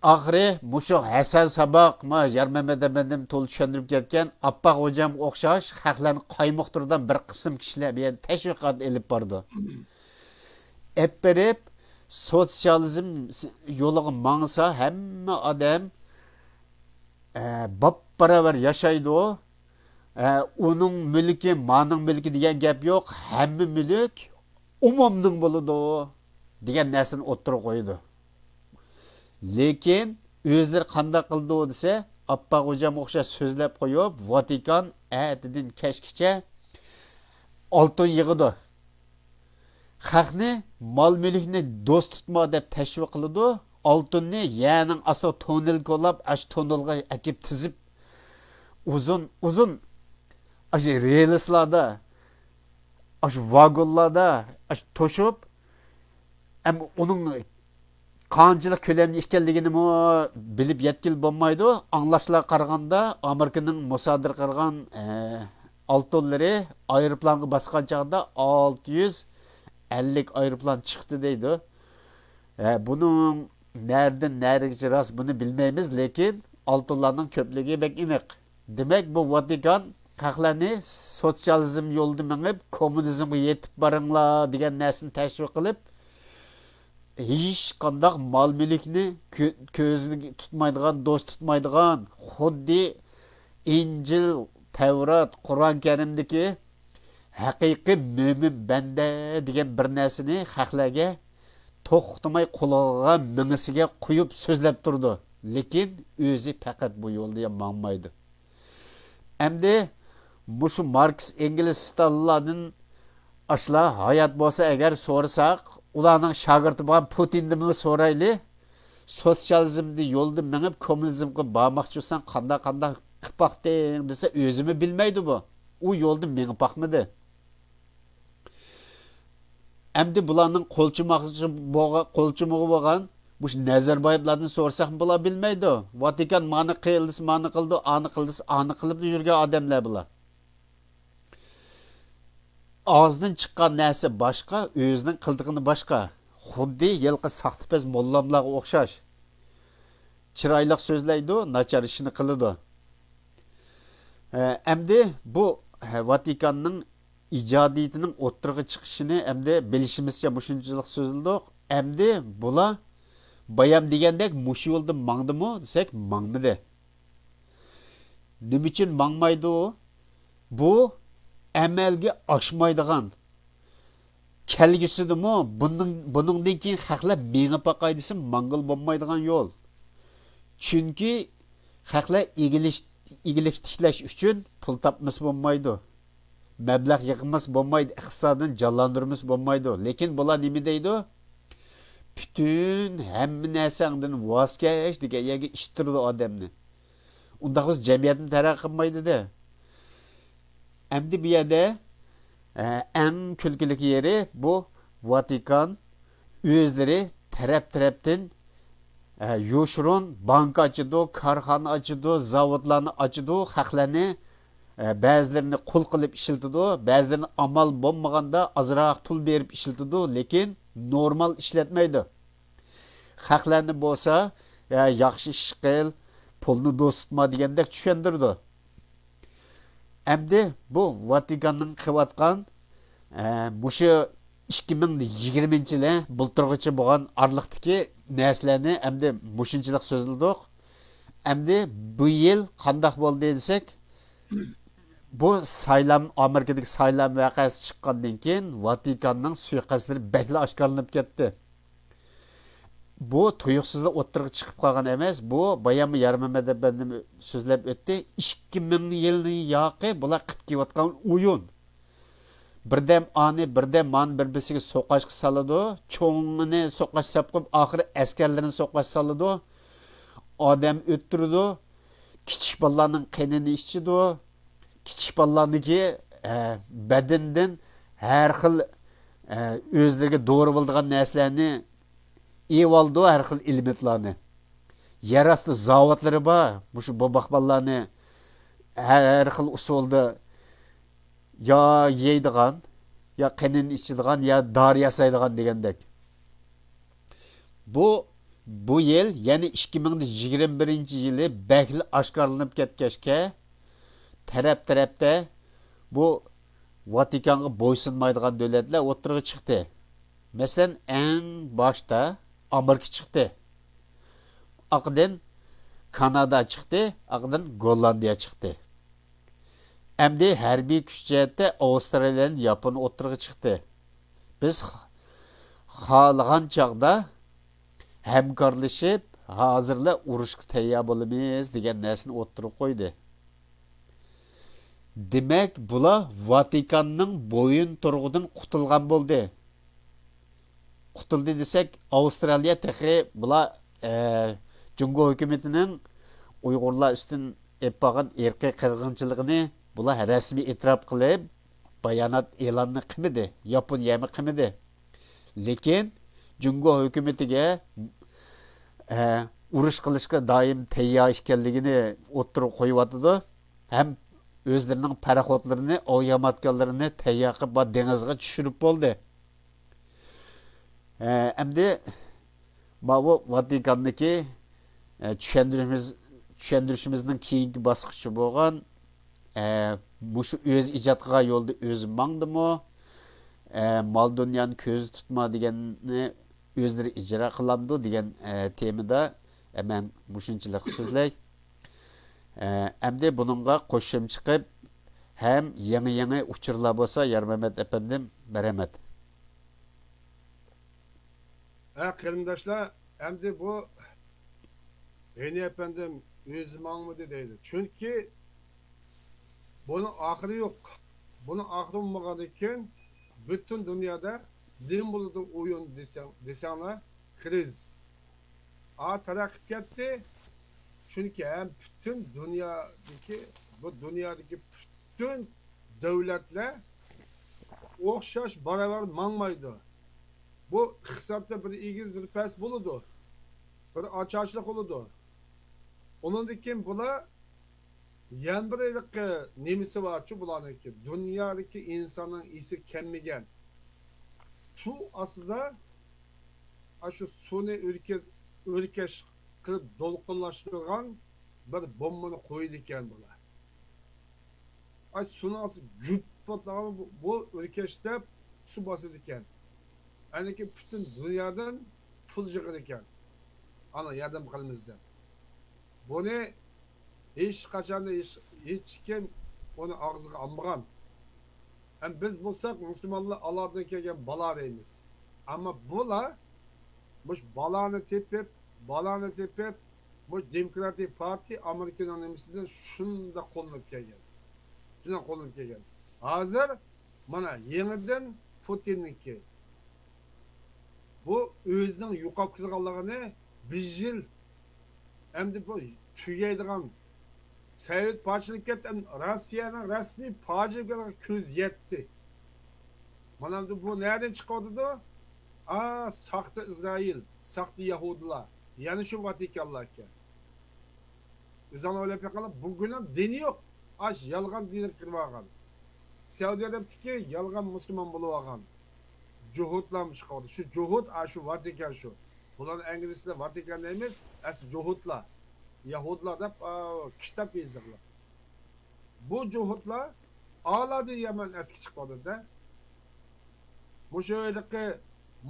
ئاخىرى مۇشۇ ھەسەن ساباق، ما، يارمەمەت ئەپەندىم تولا چۈشەندۈرۈپ كەتكەن، ئاپپاق خوجامغا ئوخشاش خەقلەرنى قايمۇقتۇرىدىغان بىر قىسىم كىشىلەر بۇ يەردە تەشۋىقات ئېلىپ بارىدۇ. ئېلىپ بېرىپ، سوتسىيالىزم يولىغا ماڭسا، ھەممە ئادەم، ئە، باپباراۋەر ياشايدۇ. ئە، ئۇنىڭ مۈلكى، مانىڭ مۈلكى دېگەن گەپ يوق. ھەممە مۈلۈك ئومۇمنىڭ بولىدۇ دېگەن نەرسىنى ئوتتۇرىغا قويىدۇ. لېكىن ئۆزلىرى قانداق قىلىدۇ دېسە، ئاپپاق خوجامغا ئوخشاش سۆزلەپ قويۇپ، ۋاتىكان ئەتىدىن كەچكىچە ئالتۇن يىغىدۇ. خەقنى، مال-مۈلۈكنى دوست تۇتما دەپ تەشۋىق قىلىدۇ. ئالتۇننى يەرنىڭ ئاستىغا توننېل كولاپ، ئاشۇ توننېلغا ئەكىپ تىزىپ، ئۇزۇن، ئۇزۇن ئاشۇ رېلىسلاردا، ئاشۇ ۋاگونلاردا ئاشۇ توشۇپ، ئەمما ئۇنىڭ قانچىلىك كۆلەمدە ئىكەنلىكىنىمۇ بىلىپ يەتكىلى بولمايدۇ. ئاڭلاشلارغا قارىغاندا، ئامېرىكىنىڭ مۇسادىرە قىلغان، ئە، ئالتۇنلىرى ئايروپىلانغا باسقان چاغدا ئالتە يۈز ئەللىك ئايروپىلان چىقتى دەيدۇ. ئە، بۇنىڭ نەدىن نەگىچە راست، بۇنى بىلمەيمىز، لېكىن ئالتۇنلارنىڭ كۆپلۈكى بەك ئېنىق. دېمەك، بۇ ۋاتىكان خەقلەرنى سوتسىيالىزم يولىدا مېڭىپ، كوممۇنىزمغا يېتىپ بارىڭلار دېگەن نەرسىنى تەشۋىق قىلىپ، ھېچقانداق مال-مۈلۈكنى كۆ-، كۆزىدە تۇتمايدىغان، دوست تۇتمايدىغان، خۇددى ئىنجىل، تەۋرات، قۇرئان كەرىمدىكى ھەقىقىي مۆمىن بەندە دېگەن بىر نەرسىنى خەقلەرگە توختىماي قۇلىقىغا، مېڭىسىگە قۇيۇپ سۆزلەپ تۇرىدۇ، لېكىن ئۆزى پەقەت بۇ يولدا ماڭمايدۇ. ئەمدى مۇشۇ ماركس، ئېنگلىس، ستالىنلاردىن ئاشۇلار ھايات بولسا ئەگەر سورىساق، ئۇلارنىڭ شاگىرتى بولغان پۇتىندىنمۇ سورايلى، سوتسىيالىزمدا يولدا مېڭىپ، كوممۇنىزمغا بارماقچى بولساڭ، قانداق، قانداق قىلىپ باقتىڭ دېسە، ئۆزىمۇ بىلمەيدۇ بۇ. ئۇ يولدا مېڭىپ باقمىدى. ئەمدى بۇلارنىڭ قولچىماقچى بولغا-، قولچىمىغى بولغان مۇشۇ نەزەربايېۋلاردىن سورىساقمۇ، بۇلار بىلمەيدۇ. ۋاتىكان مانى قىل دېسە مانى قىلىدۇ، ئانى قىل دېسە ئانى قىلىپ يۈرگەن ئادەملەر بۇلار. ئاغزىدىن چىققان نەرسە باشقا، ئۆزىنىڭ قىلىدىغىنى باشقا. خۇددى ھېلىقى ساختىپەز موللاملارغا ئوخشاش. چىرايلىق سۆزلەيدۇ، ناچار ئىشنى قىلىدۇ. ئە، ئەمدى بۇ، ھە، ۋاتىكاننىڭ ئىجادىيىتىنىڭ ئوتتۇرىغا چىقىشىنى ئەمدى بىلىشىمىزچە مۇشۇنچىلىك سۆزلىدۇق. ئەمدى بۇلار بايام دېگەندەك مۇشۇ يولدا ماڭدىمۇ دېسەك، ماڭمىدى. نېمە ئۈچۈن ماڭمايدۇ؟ بۇ ئەمەلگە ئاشمايدىغان، كەلگۈسىدىمۇ بۇنىڭ، بۇنىڭدىن كېيىن خەقلەر مېڭىپ باقاي دېسە، ماڭغىلى بولمايدىغان يول. چۈنكى خەقلەر ئىگىلىك، ئىگىلىك تىكلەش ئۈچۈن پۇل تاپمىسا بولمايدۇ. مەبلەغ يىغمىسا بولمايدۇ، ئىقتىسادنى جانلاندۇرمىسا بولمايدۇ. لېكىن بۇلار نېمە دەيدۇ؟ پۈتۈن ھەممە نەرسەڭدىن ۋاز كەچ دېگەن يەرگە ئىتتىرىدۇ ئادەمنى. ئۇنداق بولسا جەمئىيەتمۇ تەرەققىي قىلمايدۇ-دە. ئەمدى بۇ يەردە، ئە، ئەڭ كۈلكىلىك يېرى بۇ ۋاتىكان ئۆزلىرى تەرەپ-تەرەپتىن، ئە، يوشۇرۇن بانكا ئاچىدۇ، كارخانا ئاچىدۇ، زاۋۇتلارنى ئاچىدۇ، خەقلەرنى، ئە، بەزىلىرىنى قۇل قىلىپ ئىشلىتىدۇ، بەزىلىرىنى ئامال بولمىغاندا ئازراق پۇل بېرىپ ئىشلىتىدۇ، لېكىن نورمال ئىشلەتمەيدۇ. خەقلەرنى بولسا، ئە، ياخشى ئىش قىل، پۇلنى دوست تۇتما دېگەندەك چۈشەندۈرىدۇ. ئەمدى بۇ ۋاتىكاننىڭ قىلىۋاتقان، ئە، مۇشۇ ئىككى مىڭ يىگىرمىنچى يىلى بۇلتۇرغىچە بولغان ئارىلىقتىكى نەرسىلەرنى ئەمدى مۇشۇنچىلىق سۆزلىدۇق. ئەمدى بۇ يىل قانداق بولدى دېسەك، بۇ سايلام، ئامېرىكىدىكى سايلام ۋەقەسى چىققاندىن كېيىن ۋاتىكاننىڭ سۇيىقەستلىرى بەكلا ئاشكارىلىنىپ كەتتى. بۇ تۇيۇقسىزلا ئوتتۇرىغا چىقىپ قالغان ئەمەس. بۇ بايام يارمەمەت ئەپەندىم سۆزلەپ ئۆتتى. ئىككى مىڭ يىلنىڭ ياقى بۇلار قىلىپ كېلىۋاتقان ئويۇن. بىردەم ئانى، بىردەم مانى بىر-بىرسىگە سوقاشقا سالىدۇ. چوڭىنى سوقاش ساپ قويۇپ، ئاخىرى ئەسكەرلىرىنى سوقاش سالىدۇ. ئادەم ئۆلتۈرىدۇ. كىچىك بالىلارنىڭ قېنىنى ئىچىدۇ. كىچىك بالىلارنىڭكى، ئە، بەدىنىدىن ھەر خىل، ئە، ئۆزلىرىگە دورا بولىدىغان نەرسىلەرنى ئېۋالىدۇ، ھەر خىل ئېلېمېنتلارنى. يەر ئاستى زاۋۇتلىرى بار، مۇشۇ بوباق بالىلارنى ھەر، ھەر خىل ئۇسۇلدا يا يەيدىغان، يا قېنىنى ئىچىدىغان، يا دارى ياسايدىغان دېگەندەك. بۇ، بۇ يىل، يەنى ئىككى مىڭ يىگىرمە بىرىنچى يىلى بەكلا ئاشكارىلىنىپ كەتكەچكە، تەرەپ-تەرەپتە بۇ ۋاتىكانغا بويسۇنمايدىغان دۆلەتلەر ئوتتۇرىغا چىقتى. مەسىلەن، ئەڭ باشتا ئامېرىكا چىقتى. ئاقىدىن كانادا چىقتى، ئاقىدىن گوللاندىيە چىقتى. ئەمدى ھەربىي كۈچ جەھەتتە ئاۋسترالىيە بىلەن ياپون ئوتتۇرىغا چىقتى. بىز خالىغان چاغدا ھەمكارلىشىپ، ھازىرلا ئۇرۇشقا تەييار بولىمىز دېگەن نەرسىنى ئوتتۇرىغا قويدى. دېمەك، بۇلار ۋاتىكاننىڭ بويۇنتۇرۇقىدىن قۇتۇلغان بولدى. قۇتۇلدى دېسەك، ئاۋسترالىيە تېخى بۇلار، ئە، جۇڭگو ھۆكۈمىتىنىڭ ئۇيغۇرلار ئۈستىدىن ئېلىپ بارغان ئىرقىي قىرغىنچىلىقىنى بۇلار رەسمىي ئېتىراپ قىلىپ، بايانات ئېلاننى قىلمىدى، ياپونىيەمۇ قىلمىدى. لېكىن جۇڭگو ھۆكۈمىتىگە، ئە، ئۇرۇش قىلىشقا دائىم تەييار ئىكەنلىكىنى ئوتتۇرىغا قويۇۋاتىدۇ. ھەم ئۆزلىرىنىڭ پاراخوتلىرىنى، ئاۋىياماتكانلىرىنى تەييار قىلىپ، بۇ دېڭىزغا چۈشۈرۈپ بولدى. ئە، ئەمدى ماۋۇ ۋاتىكاندىكى، ئە، چۈشەندۈرۈشىمىز، چۈشەندۈرۈشىمىزنىڭ كېيىنكى باسقۇچى بولغان، ئە، مۇشۇ ئۆزى ئىجاد قىلغان يولدا ئۆزى ماڭدىمۇ، ئە، مال دۇنيانى كۆزدە تۇتما دېگەننى ئۆزلىرى ئىجرا قىلامدۇ دېگەن، ئە، تېمىدا، ئە، مەن مۇشۇنچىلىك سۆزلەي. ئە، ئەمدى بۇنىڭغا قوشۇمچە قىلىپ ھەم يېڭى-يېڭى ئۇچۇرلار بولسا، يارمەمەت ئەپەندىم، مەرھەمەت. ھە، قېرىنداشلار، ئەمدى بۇ غېنى ئەپەندىم ئۆزى ماڭمىدى دەيدۇ. چۈنكى بۇنىڭ ئاخىرى يوق. بۇنىڭ ئاخىرى بولمىغاندىن كېيىن پۈتۈن دۇنيادا نېمە بولىدۇ ئويۇن دېسەڭ، دېسەڭلار، كرىزىس. ئا، تەرەققىي كەتتى. چۈنكى ھەم پۈتۈن دۇنيادىكى، بۇ دۇنيادىكى پۈتۈن دۆلەتلەر ئوخشاش باراۋەر ماڭمايدۇ. بۇ ئىقتىسادتا بىر ئېگىز، بىر پەس بولىدۇ. بىر ئاچارچىلىق بولىدۇ. ئۇنىڭدىن كېيىن بۇلار يەنە بىر ھېلىقى نېمىسى بارچۇ بۇلارنىڭكى، دۇنيادىكى ئىنساننىڭ ئېسى كەممىگەن. سۇ ئاستىدا ئاشۇ سۇنى ئۆركە-، ئۆركەش قىلىپ دولقۇنلاشتۇرغان بىر بومبىنى قويىدىكەن بۇلار. ئاي، سۇنىڭ ئاستى گۈپ پاتلىغان بۇ، بۇ ئۆركەش دەپ سۇ باسىدىكەن. ئاندىن كېيىن پۈتۈن دۇنيادىن پۇل يىغىدىكەن. ئانا ياردەم قىلىمىز دەپ. بۇنى ھېچقاچان ھېچ، ھېچكىم ئۇنى ئاغزىغا ئالمىغان. ھەم بىز بولساق مۇسۇلمانلار ئالادىن كەلگەن بالا دەيمىز. ئەمما بۇلار مۇشۇ بالانى تېپىپ، بالانى تېپىپ، مۇشۇ دېموكراتىك پارتىيە ئامېرىكىنىڭ نېمىسىدىن شۇنداق قوللىنىپ كەلگەن. شۇنداق قوللىنىپ كەلگەن. ھازىر مانا يېڭىدىن پۇتىننىڭكى. بۇ ئۆزىنىڭ يوقاپ كېتىدىغانلىقىنى بىر يىل ئەمدى بۇ تۈگەيدىغان سوۋېت پارچىلىنىپ كەتتى، ئەمدى روسىيەنىڭ رەسمىي پارچىلىنىپ كەتكەن كۆز يەتتى. مانا ئەمدى بۇ نەدىن چىقىۋاتىدۇ؟ ئا، ساختا ئىسرائىل، ساختا يەھۇدىيلار، يەنە شۇ ۋاتىكانلار ئىكەن. ئۆزۈڭلار ئويلاپ بېقىڭلار، بۇ گۇناھ دىنى يوق. ئاش يالغان دىنىغا كىرىۋالغان. سەئۇدى ئەرەبتىكى يالغان مۇسۇلمان بولۇۋالغان. جوھۇتلارمۇ چىقىۋاتىدۇ. شۇ جوھۇت، ئا، شۇ ۋاتىكان شۇ. بۇلارنى ئىنگلىزچىدا ۋاتىكان دەيمىز، ئەسلى جوھۇتلار. يەھۇدلار دەپ، ئا، كىتاب يېزىقلىق. بۇ جوھۇتلار ئالادىن يامان ئەسكى چىقىۋاتىدۇ-دە. مۇشۇ ھېلىقى،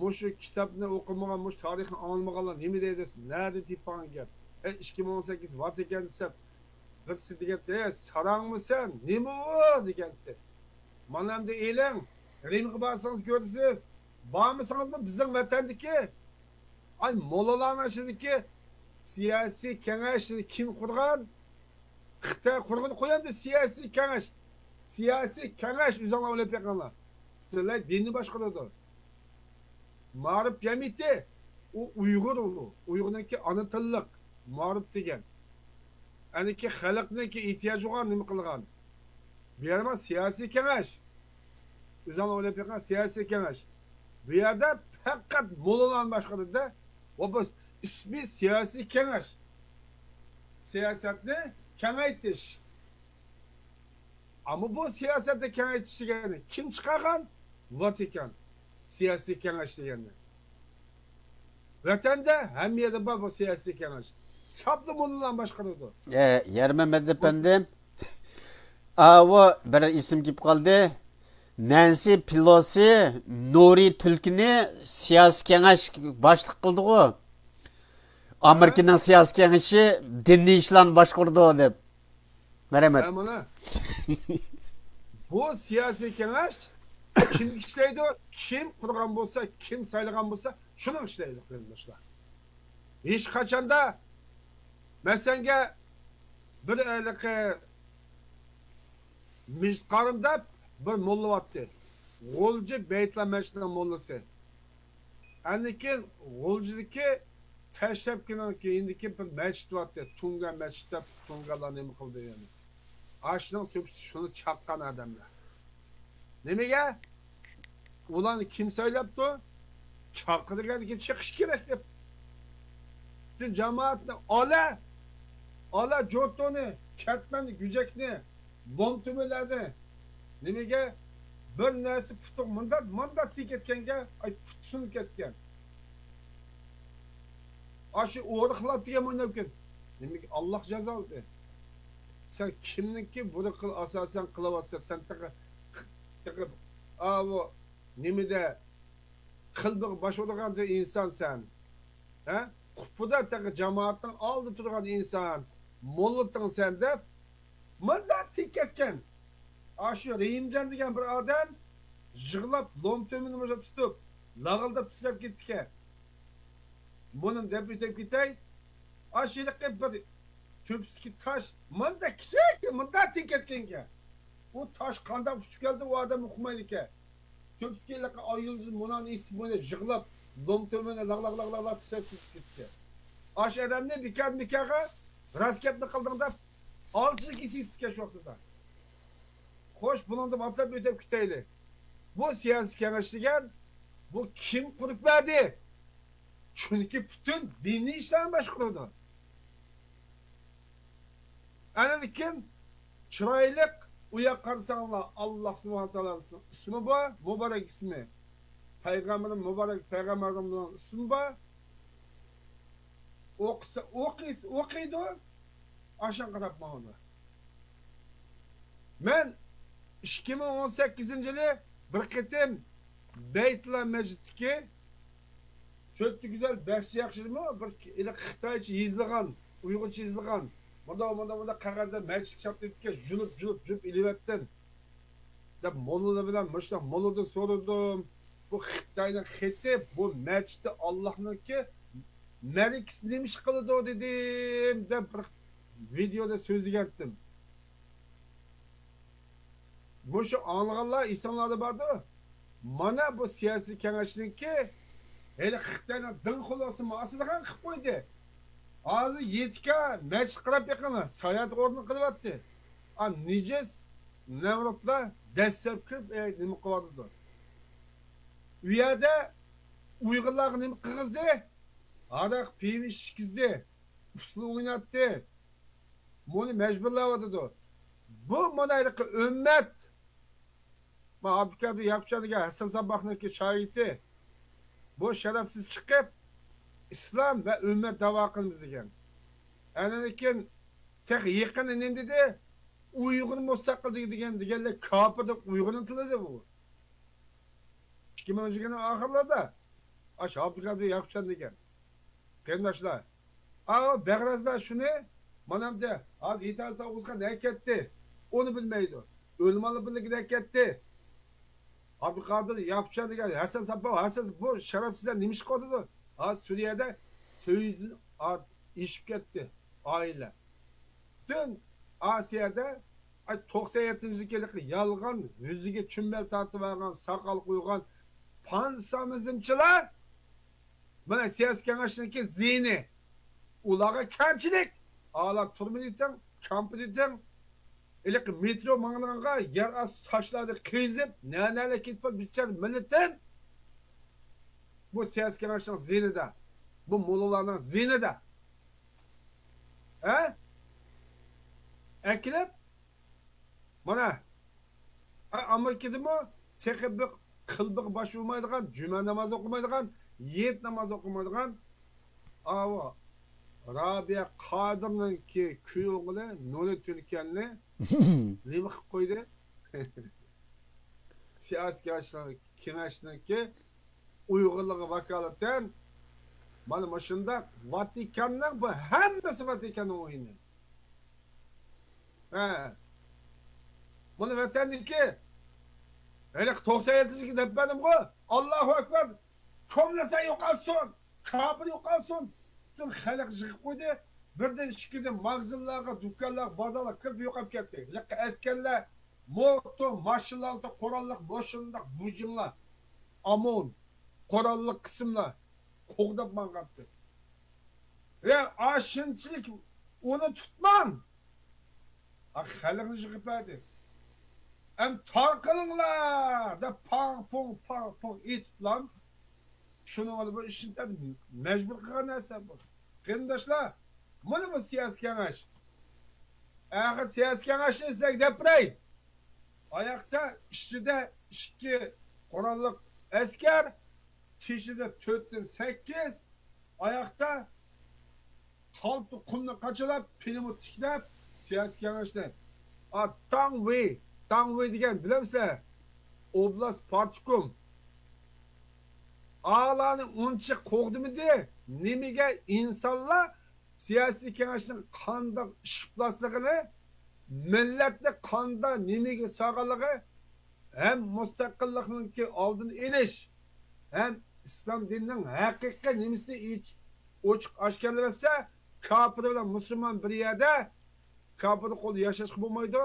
مۇشۇ كىتابنى ئوقۇمىغان، مۇشۇ تارىخنى ئاڭلىمىغانلار نېمە دەيدۇ دېسە، نەدىن تېپىپ ئالغان گەپ؟ ئەي، ئىككى مىڭ ئون سەككىز ۋات ئىكەن دېسە، بىرسى دېگەن، ئەي، ساراڭمۇ سەن؟ نېمە ئۇ؟ دېگەنتى. مانا ئەمدى ئېلىڭ، رىمغا بارسىڭىز كۆرىسىز. بارمىسىڭىزمۇ بىزنىڭ ۋەتەندىكى، ئاي، موللىلارنىڭ ئىچىدىكى سىياسىي كېڭەشنى كىم قۇرغان؟ خىتاي قۇرغىنى قويامدۇ سىياسىي كېڭەش. سىياسىي كېڭەش ئۆزۈڭلار ئويلاپ بېقىڭلار. پۈتۈنلەي دىننى باشقۇرىدۇ. مائارىپ جەمئىيىتى، ئۇ ئۇيغۇر ئۇ. ئۇيغۇرنىڭكى ئانا تىللىق مائارىپ دېگەن. ئەنىكى خەلقنىڭكى ئېھتىياجىغا نېمە قىلغان؟ بۇ يەر مانا سىياسىي كېڭەش. ئۆزۈڭلار ئويلاپ بېقىڭ، سىياسىي كېڭەش. بۇ يەردە پەقەت موللىلارنى باشقۇرىدۇ-دە. ۋە بۇ ئىسمى سىياسىي كېڭەش. سىياسەتنى كېڭەيتىش. ئەمما بۇ سىياسەتنى كېڭەيتىش دېگەننى كىم چىقارغان؟ ۋاتىكان. سىياسىي كېڭەش دېگەننى. ۋەتەندە ھەممە يەردە بار بۇ سىياسىي كېڭەش. ساپلا موللىلار باشقۇرىدۇ. ئە، يارمەمەت ئەپەندىم، ئاۋۇ بىر ئېسىم كېلىپ قالدى. نەنسى پېلوسى نۇرى تۈلكىنى سىياسىي كېڭەش باشلىق قىلدىغۇ. ئامېرىكىنىڭ سىياسىي كېڭىشى دىنىي ئىشلارنى باشقۇرىدۇ دەپ. مەرھەمەت. ھە، مانا. بۇ سىياسىي كېڭەش كىمگە ئىشلەيدۇ؟ كىم قۇرغان بولسا، كىم سايلىغان بولسا، شۇنىڭ ئىشلەيدۇ، قېرىنداشلار. ھېچقاچاندا، مەسەلەنگە، بىر ھېلىقى مىجىت قارىم دەپ بىر موللا بارتتى. غۇلجا بەيتۇللا مەسچىتىنىڭ موللىسى. ئاندىن كېيىن غۇلجىدىكى تاشلەپكىنىڭ كېيىندىكى بىر مەسچىت بارتتى. تۇڭگان مەسچىت دەپ، تۇڭگانلار نېمە قىلدى يەنە؟ ئاشۇنىڭ تۆپىسى شۇنى چاققان ئادەملەر. نېمىگە؟ ئۇلارنى كىم سايلاپتۇ؟ چاقىرغاندىكىن چېقىش كېرەك دەپ. پۈتۈن جامائەتنى ئالا، ئالا جوتۇنى، كەتمەننى، گۈجەكنى، لومتۈمىلەرنى. نېمىگە؟ بىر نەرسە پۇتۇق مۇنداق، مۇنداق تېگىپ كەتكەنگە، ئاي، پۇت سۇنۇپ كەتكەن. ئاشۇ ئورۇقلاپ دېگەن مۇنداق كەت. نېمىگە؟ ئاللاھ جازالىدى. سەن كىمنىڭكى بۇرۇقىنى ئاساسەن قىلىۋاتسا، سەن تېخى، تېخى، ئاۋۇ، نېمىدە، قىلبىغا باش ئۇرغان ئىنسان سەن. ھە؟ قۇپپىدا تېخى جامائەتنىڭ ئالدىدا تۇرغان ئىنسان، موللىتىڭ سەن دەپ، مۇنداق تېگىپ كەتكەن. ئاشۇ رەھىمجان دېگەن بىر ئادەم يىغلاپ، لومتۈمىنى مۇشۇ تۇتۇپ، لاغىلداپ تىترەپ كېتىپتىكەن. بۇنىمۇ دەپ ئۆتۈپ كېتەي. ئاشۇ ھېلىقى بىر تۆپىسىدىكى تاش مۇنداق كىچىك، مۇنداق تېگىپ كەتكەنكەن. ئۇ تاش قانداق ئۇچۇپ كەلدى، ئۇ ئادەم ئۇقمايدىكەن. تۆپىسىدىكى ھېلىقى ئايۇلدىن مۇنان ئېسىپ، مۇنى يىغلاپ، لومتۈمىنى لاغ، لاغ، لاغ، لاغ، لاغ تىترەپ كېتىپتىكەن. ئاشۇ ئادەمنى بىكار، بىكارغا راست گەپنى قىلدىڭ دەپ، ئالچىلىك ئېسىپ كەتكەن شۇ ۋاقتىدا. خوش، بۇنىڭدىن ئاتلاپ ئۆتۈپ كېتەيلى. بۇ سىياسىي كېڭەش دېگەن، بۇ كىم قۇرۇپ بەردى؟ چۈنكى پۈتۈن دىنىي ئىشلارنى باشقۇرىدۇ. ئەنە لېكىن چىرايلىق، ئۇ ياققا قارىساڭلار، ئاللاھ سۇبھانەھۇ ۋە تائالانىڭ ئىسمى بار، مۇبارەك ئىسمى. پەيغەمبىرىم مۇبارەك پەيغەمبىرىمنىڭ ئىسمى بار. ئوقۇسا، ئوقۇي-، ئوقۇيدۇ، ئاشۇنى قاراپ ماڭىدۇ. مەن ئىككى مىڭ ئون سەككىزىنچى يىلى بىر قېتىم بەيتۇللا مەسچىتىدىكى تۆتى گۈزەل بەشى ياخشىمۇ بىر ھېلىقى خىتايچە يېزىلغان، ئۇيغۇرچە يېزىلغان، مۇنداق، مۇنداق، مۇنداق قەغەزلەر مەسچىتكە چاپلىنىپتىكەن، جۇلۇپ، جۇلۇپ، جۇلۇپ ئېلىۋەتتىم. دەپ موللىلار بىلەن مۇشۇنداق موللىدىن سورىدىم. بۇ خىتاينىڭ خېتى، بۇ مەسچىتى ئاللاھنىڭكى مەلىكىسى نېمە ئىش قىلىدۇ دېدىم دەپ بىر ۋىدېيودا سۆزلىگەنتىم. مۇشۇ ئاڭلىغانلار ئېسىڭلاردا باردۇ. مانا بۇ سىياسىي كېڭەشنىڭكى ھېلى خىتاينىڭ دىڭ خولاسى ماسىدىغان قىلىپ قويدى. ھازىر يېتىكا مەسچىت قاراپ بېقىڭلار، ساياھەت ئورنى قىلىۋەتتى. ئا، نىجىس نەمرۇتلار دەسسەپ كىرىپ، ئە، نېمە قىلىۋاتىدۇ؟ ئۇ يەردە ئۇيغۇرلارغا نېمە قىلغۇزدى؟ ھاراق، پىۋا ئىچكۈزدى، ئۇسسۇل ئويناتتى. بۇنى مەجبۇرلاۋاتىدۇ. بۇ مانا ھېلىقى ئۈممەت. ما ئابدۇكەرىم ياكۇپجان دېگەن ھەسەن ساباقنىڭكى شاگىرتى. بۇ شەرەپسىز چىقىپ، ئىسلام ۋە ئۈممەت داۋا قىلىمىز دېگەن. ئاندىن كېيىن تېخى يېقىندا نېمە دېدى؟ ئۇيغۇر مۇستەقىل دېگەن، دېگەنلەر كاپىر دەپ ئۇيغۇرنى تىللىدى بۇ. ئىككى مىڭىنچى يىلنىڭ ئاخىرلىرىدا ئاشۇ ئابدۇقادىر ياپچان دېگەن قېرىنداشلار، ئاۋۇ بەغرەزلار شۇنى، مانا ئەمدى ھازىر ھېيتئەل تاغۇزغا نەگە كەتتى؟ ئۇنى بىلمەيدۇ. ئۆلىمالار بىرلىكى نەگە كەتتى؟ ئابدۇقادىر ياپچان دېگەن ھەسەن ساپا، ھەسەن، بۇ شەرەپسىزلەر نېمە ئىش قىلىۋاتىدۇ؟ ھازىر سۈرىيەدە تۆت يۈزدىن ئا-، ئېشىپ كەتتى ئائىلە. پۈتۈن ئاسىيادا، ئاي، توقسان يەتتىنچى يىلقى يالغان يۈزىگە چۈمبەل تارتىۋالغان، ساقال قويغان پانسامىزمچىلار مانا سىياسىي كېڭەشنىڭكى زىيىنى. ئۇلارغا كەمچىلىك. ئالا تۈرمىدە يېتىڭ، كامپىدا يېتىڭ. ھېلىقى مېترو ماڭىدىغانغا يەر ئاستى تاشلارنى قېزىپ، نەنەلەر كېتىپ بىچارە مىللىتىم. بۇ سىياسىي كېڭەشنىڭ زىيىنىدا. بۇ موللىلارنىڭ زىيىنىدا. ھە؟ ئەكېلىپ، مانا، ئا-، ئامېرىكىدىمۇ تېخى بىر قىلبىقى باش بولمايدىغان، جۈمە نامازى ئوقۇمايدىغان، ھېيت نامازى ئوقۇمايدىغان، ئاۋۇ رابىيە قادىرنىڭكى كۈيئوغلى نۇرى تۈركەننى نېمە قىلىپ قويدى؟ سىياسىي كېڭەشنىڭ-، كېڭەشنىڭكى ئۇيغۇرلىرىغا ۋاكالىتەن مانا مۇشۇنداق ۋاتىكاننىڭ، بۇ ھەممىسى ۋاتىكاننىڭ ئويۇنى. ھە. بۇنى ۋەتەندىكى ھېلىقى توقسان يەتتىنچى دەپ بەردىمغۇ؟ ئاللاھۇ ئەكبەر! كوملىسا يوقالسۇن! كاپىر يوقالسۇن! پۈتۈن خەلق يىغىپ قويدى. بىردىن ئىككىدىن ماگىزىنلارغا، دۇكانلارغا، بازارلارغا كىرىپ يوقاپ كەتتى. ھېلىقى ئەسكەرلەر موتو، ماشىنىلاردا قوراللىق، مۇشۇنداق ۋۇجۇڭلار، ئامون، قوراللىق قىسىملار قوغداپ ماڭغانتى. ۋە ئاشۇنچىلىك ئۇنى تۇتماڭ. ئا، خەلقنى يىغىپ بەردى. ئەم تارقىلىڭلار دەپ پاڭ پۇڭ، پاڭ پۇڭ ئېيتىپلام. شۇنىڭ بىلەن بۇ ئىشنى مەجبۇر قىلغان نەرسە بۇ. قېرىنداشلار، مانا بۇ سىياسىي كېڭەش. ئاخىر سىياسىي كېڭەشنى سىزلەرگە دەپ بېرەي. ئاياقتا، ئىچىدە ئىككى قوراللىق ئەسكەر، تېشىدا تۆتتىن سەككىز، ئاياقتا خالتا قۇمنى قاچىلاپ، پىلىمۇت تىكلەپ، سىياسىي كېڭەشنى. ئا، تاڭۋېي، تاڭۋېي دېگەن بىلەمسىلەر؟ ئوبلاست پارتكوم. ئالارنى ئۇنچە قوغدىمىدى. نېمىگە ئىنسانلار سىياسىي كېڭەشنىڭ قانداق ئىش قىلىۋاتىدىغىنى، مىللەتنى قانداق نېمىگە سالغانلىقى، ھەم مۇستەقىللىقنىڭكى ئالدىنى ئېلىش، ھەم ئىسلام دىنىنىڭ ھەقىقىي نېمىسى ئېچىپ، ئوچۇق ئاشكارىلىۋەتسە، كاپىر بىلەن مۇسۇلمان بىر يەردە، كاپىر قولىدا ياشاشقا بولمايدۇ،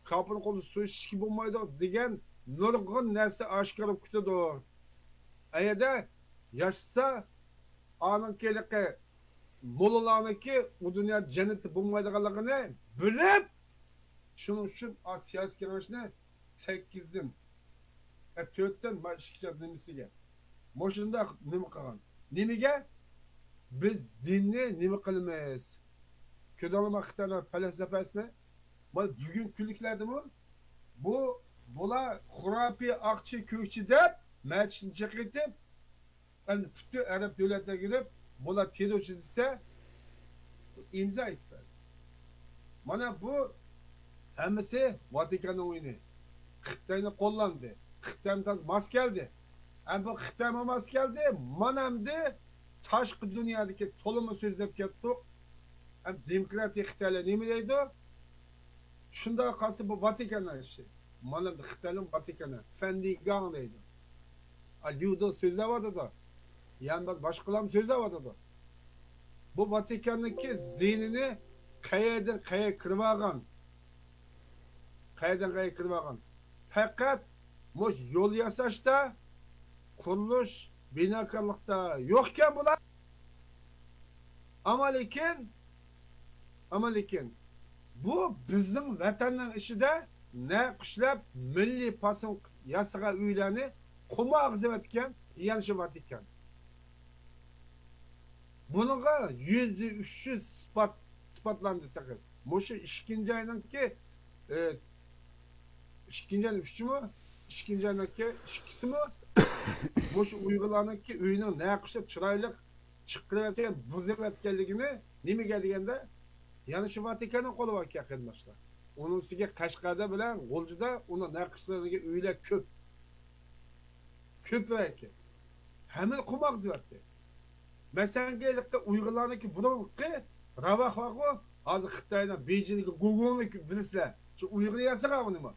كاپىر قولىدا سۇ ئىچىشكە بولمايدۇ دېگەن نۇرغۇن نەرسە ئاشكارىلىنىپ كېتىدۇ. ئەگەردە ياشىسا، ئانىڭكى ھېلىقى موللىلارنىڭكى ئۇ دۇنيادا جەننەتتە بولمايدىغانلىقىنى بىلىپ، شۇنىڭ ئۈچۈن ئا سىياسىي كېڭەشنى سەككىزدىن، ئە، تۆتتىن ما ئىككى نېمىسىگە مۇشۇنداق نېمە قىلغان. نېمىگە؟ بىز دىننى نېمە قىلىمىز؟ كۆردۈڭلارمۇ خىتايلار پەلسەپەسىنى؟ مانا بۈگۈنكى كۈنلۈكلەردىمۇ بۇ، بۇلار خۇراپىي، ئاقچى، كۆكچى دەپ مەچىتنى چېقىۋېتىپ، ئەمدى پۈتۈن ئەرەب دۆلەتلىرىگە كېلىپ، بۇلار تېررورچى دېسە، ئىمزا ئېيتىپ بەردى. مانا بۇ ھەممىسى ۋاتىكاننىڭ ئويۇنى. خىتاينى قوللاندى. خىتايمۇ تازا ماس كەلدى. ھەم بۇ خىتايمۇ ماس كەلدى. مانا ئەمدى تاشقى دۇنيادىكى تولىمۇ سۆزلەپ كەتتۇق. ھەم دېموكراتىيە خىتايلار نېمە دەيدۇ؟ شۇنداق قالسا بۇ ۋاتىكاننىڭ ئىشى. مانا خىتاينىڭ ۋاتىكانى، فەندىگاڭ دەيدۇ. ئا، ليۇدو سۆزلەۋاتىدۇ. يەنە باشقىلارمۇ سۆزلەۋاتىدۇ. بۇ ۋاتىكاننىڭكى زىيىنىنى قەيەردىن قەيەرگە كىرىۋالغان، قەيەردىن قەيەرگە كىرىۋالغان. پەقەت مۇشۇ يول ياساشتا، قۇرۇلۇش، بىناكارلىقتا يوقكەن بۇلار. ئەمما لېكىن، ئەمما لېكىن، بۇ بىزنىڭ ۋەتەننىڭ ئىچىدە نەقىشلەپ، مىللىي پاسون ياسىغان ئۆيلەرنى قومارغا سېلىۋەتكەن، يەنە شۇ ۋاتىكان. بۇنىڭغا يۈزدە ئۈچ يۈز ئىسپات، ئىسپاتلاندى تېخى. مۇشۇ ئىككىنچى ئاينىڭكى، ئى، ئىككىنچى ئاينىڭ ئۈچىمۇ، ئىككىنچى ئاينىڭكى ئىككىسىمۇ، مۇشۇ ئۇيغۇرلارنىڭكى ئۆيىنىڭ نەقىشلەپ چىرايلىق چىقىرىۋەتكەن، بۇزۇۋەتكەنلىكىنى نېمىگە دېگەندە، يەنە شۇ ۋاتىكاننىڭ قولىغا كەلگەن قېرىنداشلار. ئۇنىڭ ئۈستىگە قەشقەردە بىلەن غۇلجىدا ئۇنىڭ نەقىشلىرىدىكى ئۆيلەر كۆپ. كۆپرەك. ھەممىنى قۇماق ئېزىۋەتتى. مەسىلەن، ھېلىقى ئۇيغۇرلارنىڭكى بۇرۇنقى راۋاق بارغۇ، ھازىر خىتاينىڭ بېيجىڭدىكى گۇگۇڭنى بىلىسىلەر. شۇ ئۇيغۇر ياسىغان ئۇنىمۇ.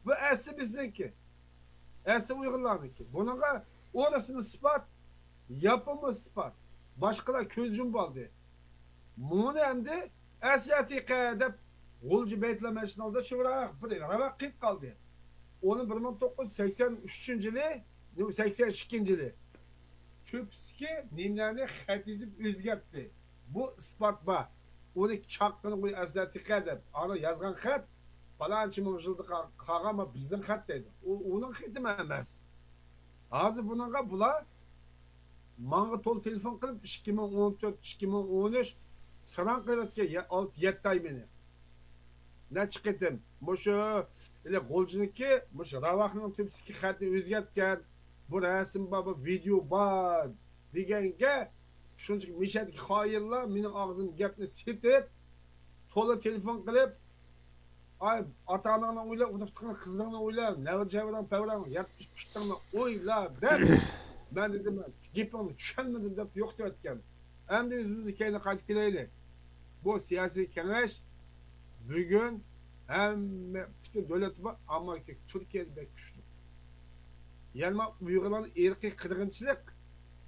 بۇ ئەسلى بىزنىڭكى. ئەسلى ئۇيغۇرلارنىڭكى. بۇنىڭغا ئورۇسمۇ ئىسپات، ياپونمۇ ئىسپات. باشقىلار كۆز يۇمۇپ ئالدى. مۇنى ئەمدى ئەسلى ئەتىقە دەپ غۇلجا بەيتۇللا مەسچىتىنىڭ ئالدىدا شۇراق بىر راۋاق قىلىپ قالدى. ئۇنى بىر مىڭ توققۇز يۈز سەكسەن ئۈچىنچى يىلى، سەكسەن ئىككىنچى يىلى تۆپىسىدىكى نېمىلەرنى خەت يېزىپ ئۆزگەرتتى. بۇ ئىسپات بار. ئۇنى چاققىنى قوي ئەسلى ئەتىقە دەپ. ئانا يازغان خەت پالانچى مىڭ يىلدا قا-، قالغان، بىزنىڭ خەت دەيدۇ. ئۇ ئۇنىڭ خېتىمۇ ئەمەس. ھازىر بۇنىڭغا بۇلار ماڭا تولا تېلېفون قىلىپ، ئىككى مىڭ ئون تۆت، ئىككى مىڭ ئون ئۈچ ساراڭ قىلىۋەتكەن، يە-، ئالتە، يەتتە ئاي مېنى. نەچچە قېتىم مۇشۇ، ھېلى غۇلجىنىڭكى، مۇشۇ راۋاقنىڭ تۆپىسىدىكى خەتنى ئۆزگەرتكەن، بۇ رەسىم بار، بۇ ۋىدېئو بار دېگەنگە، شۇنچىلىك مىشەدىكى خائىنلار مېنىڭ ئاغزىمدىن گەپنى سېتىپ، تولا تېلېفون قىلىپ، ئاي، ئاتا-ئاناڭنى ئويلا، ئۇرۇق-تۇغقان قىزلىرىڭنى ئويلا، نەۋرە-چەۋرەڭ-پەۋرەڭ، يەتمىش پۇشتۇڭنى ئويلا دەپ، مەن دېدىم، مەن گېپىڭنى چۈشەنمىدىم دەپ يوقىتىۋەتكەن. ئەمدى ئۆزىمىزنىڭ كەينىگە قايتىپ كېلەيلى. بۇ سىياسىي كېڭەش بۈگۈن ھەممە پۈتۈن دۆلەتتە بار، ئەمما تۈركىيەدە بەك كۈچلۈك. يەنى ما ئۇيغۇرلارنى ئىرقىي قىرغىنچىلىق،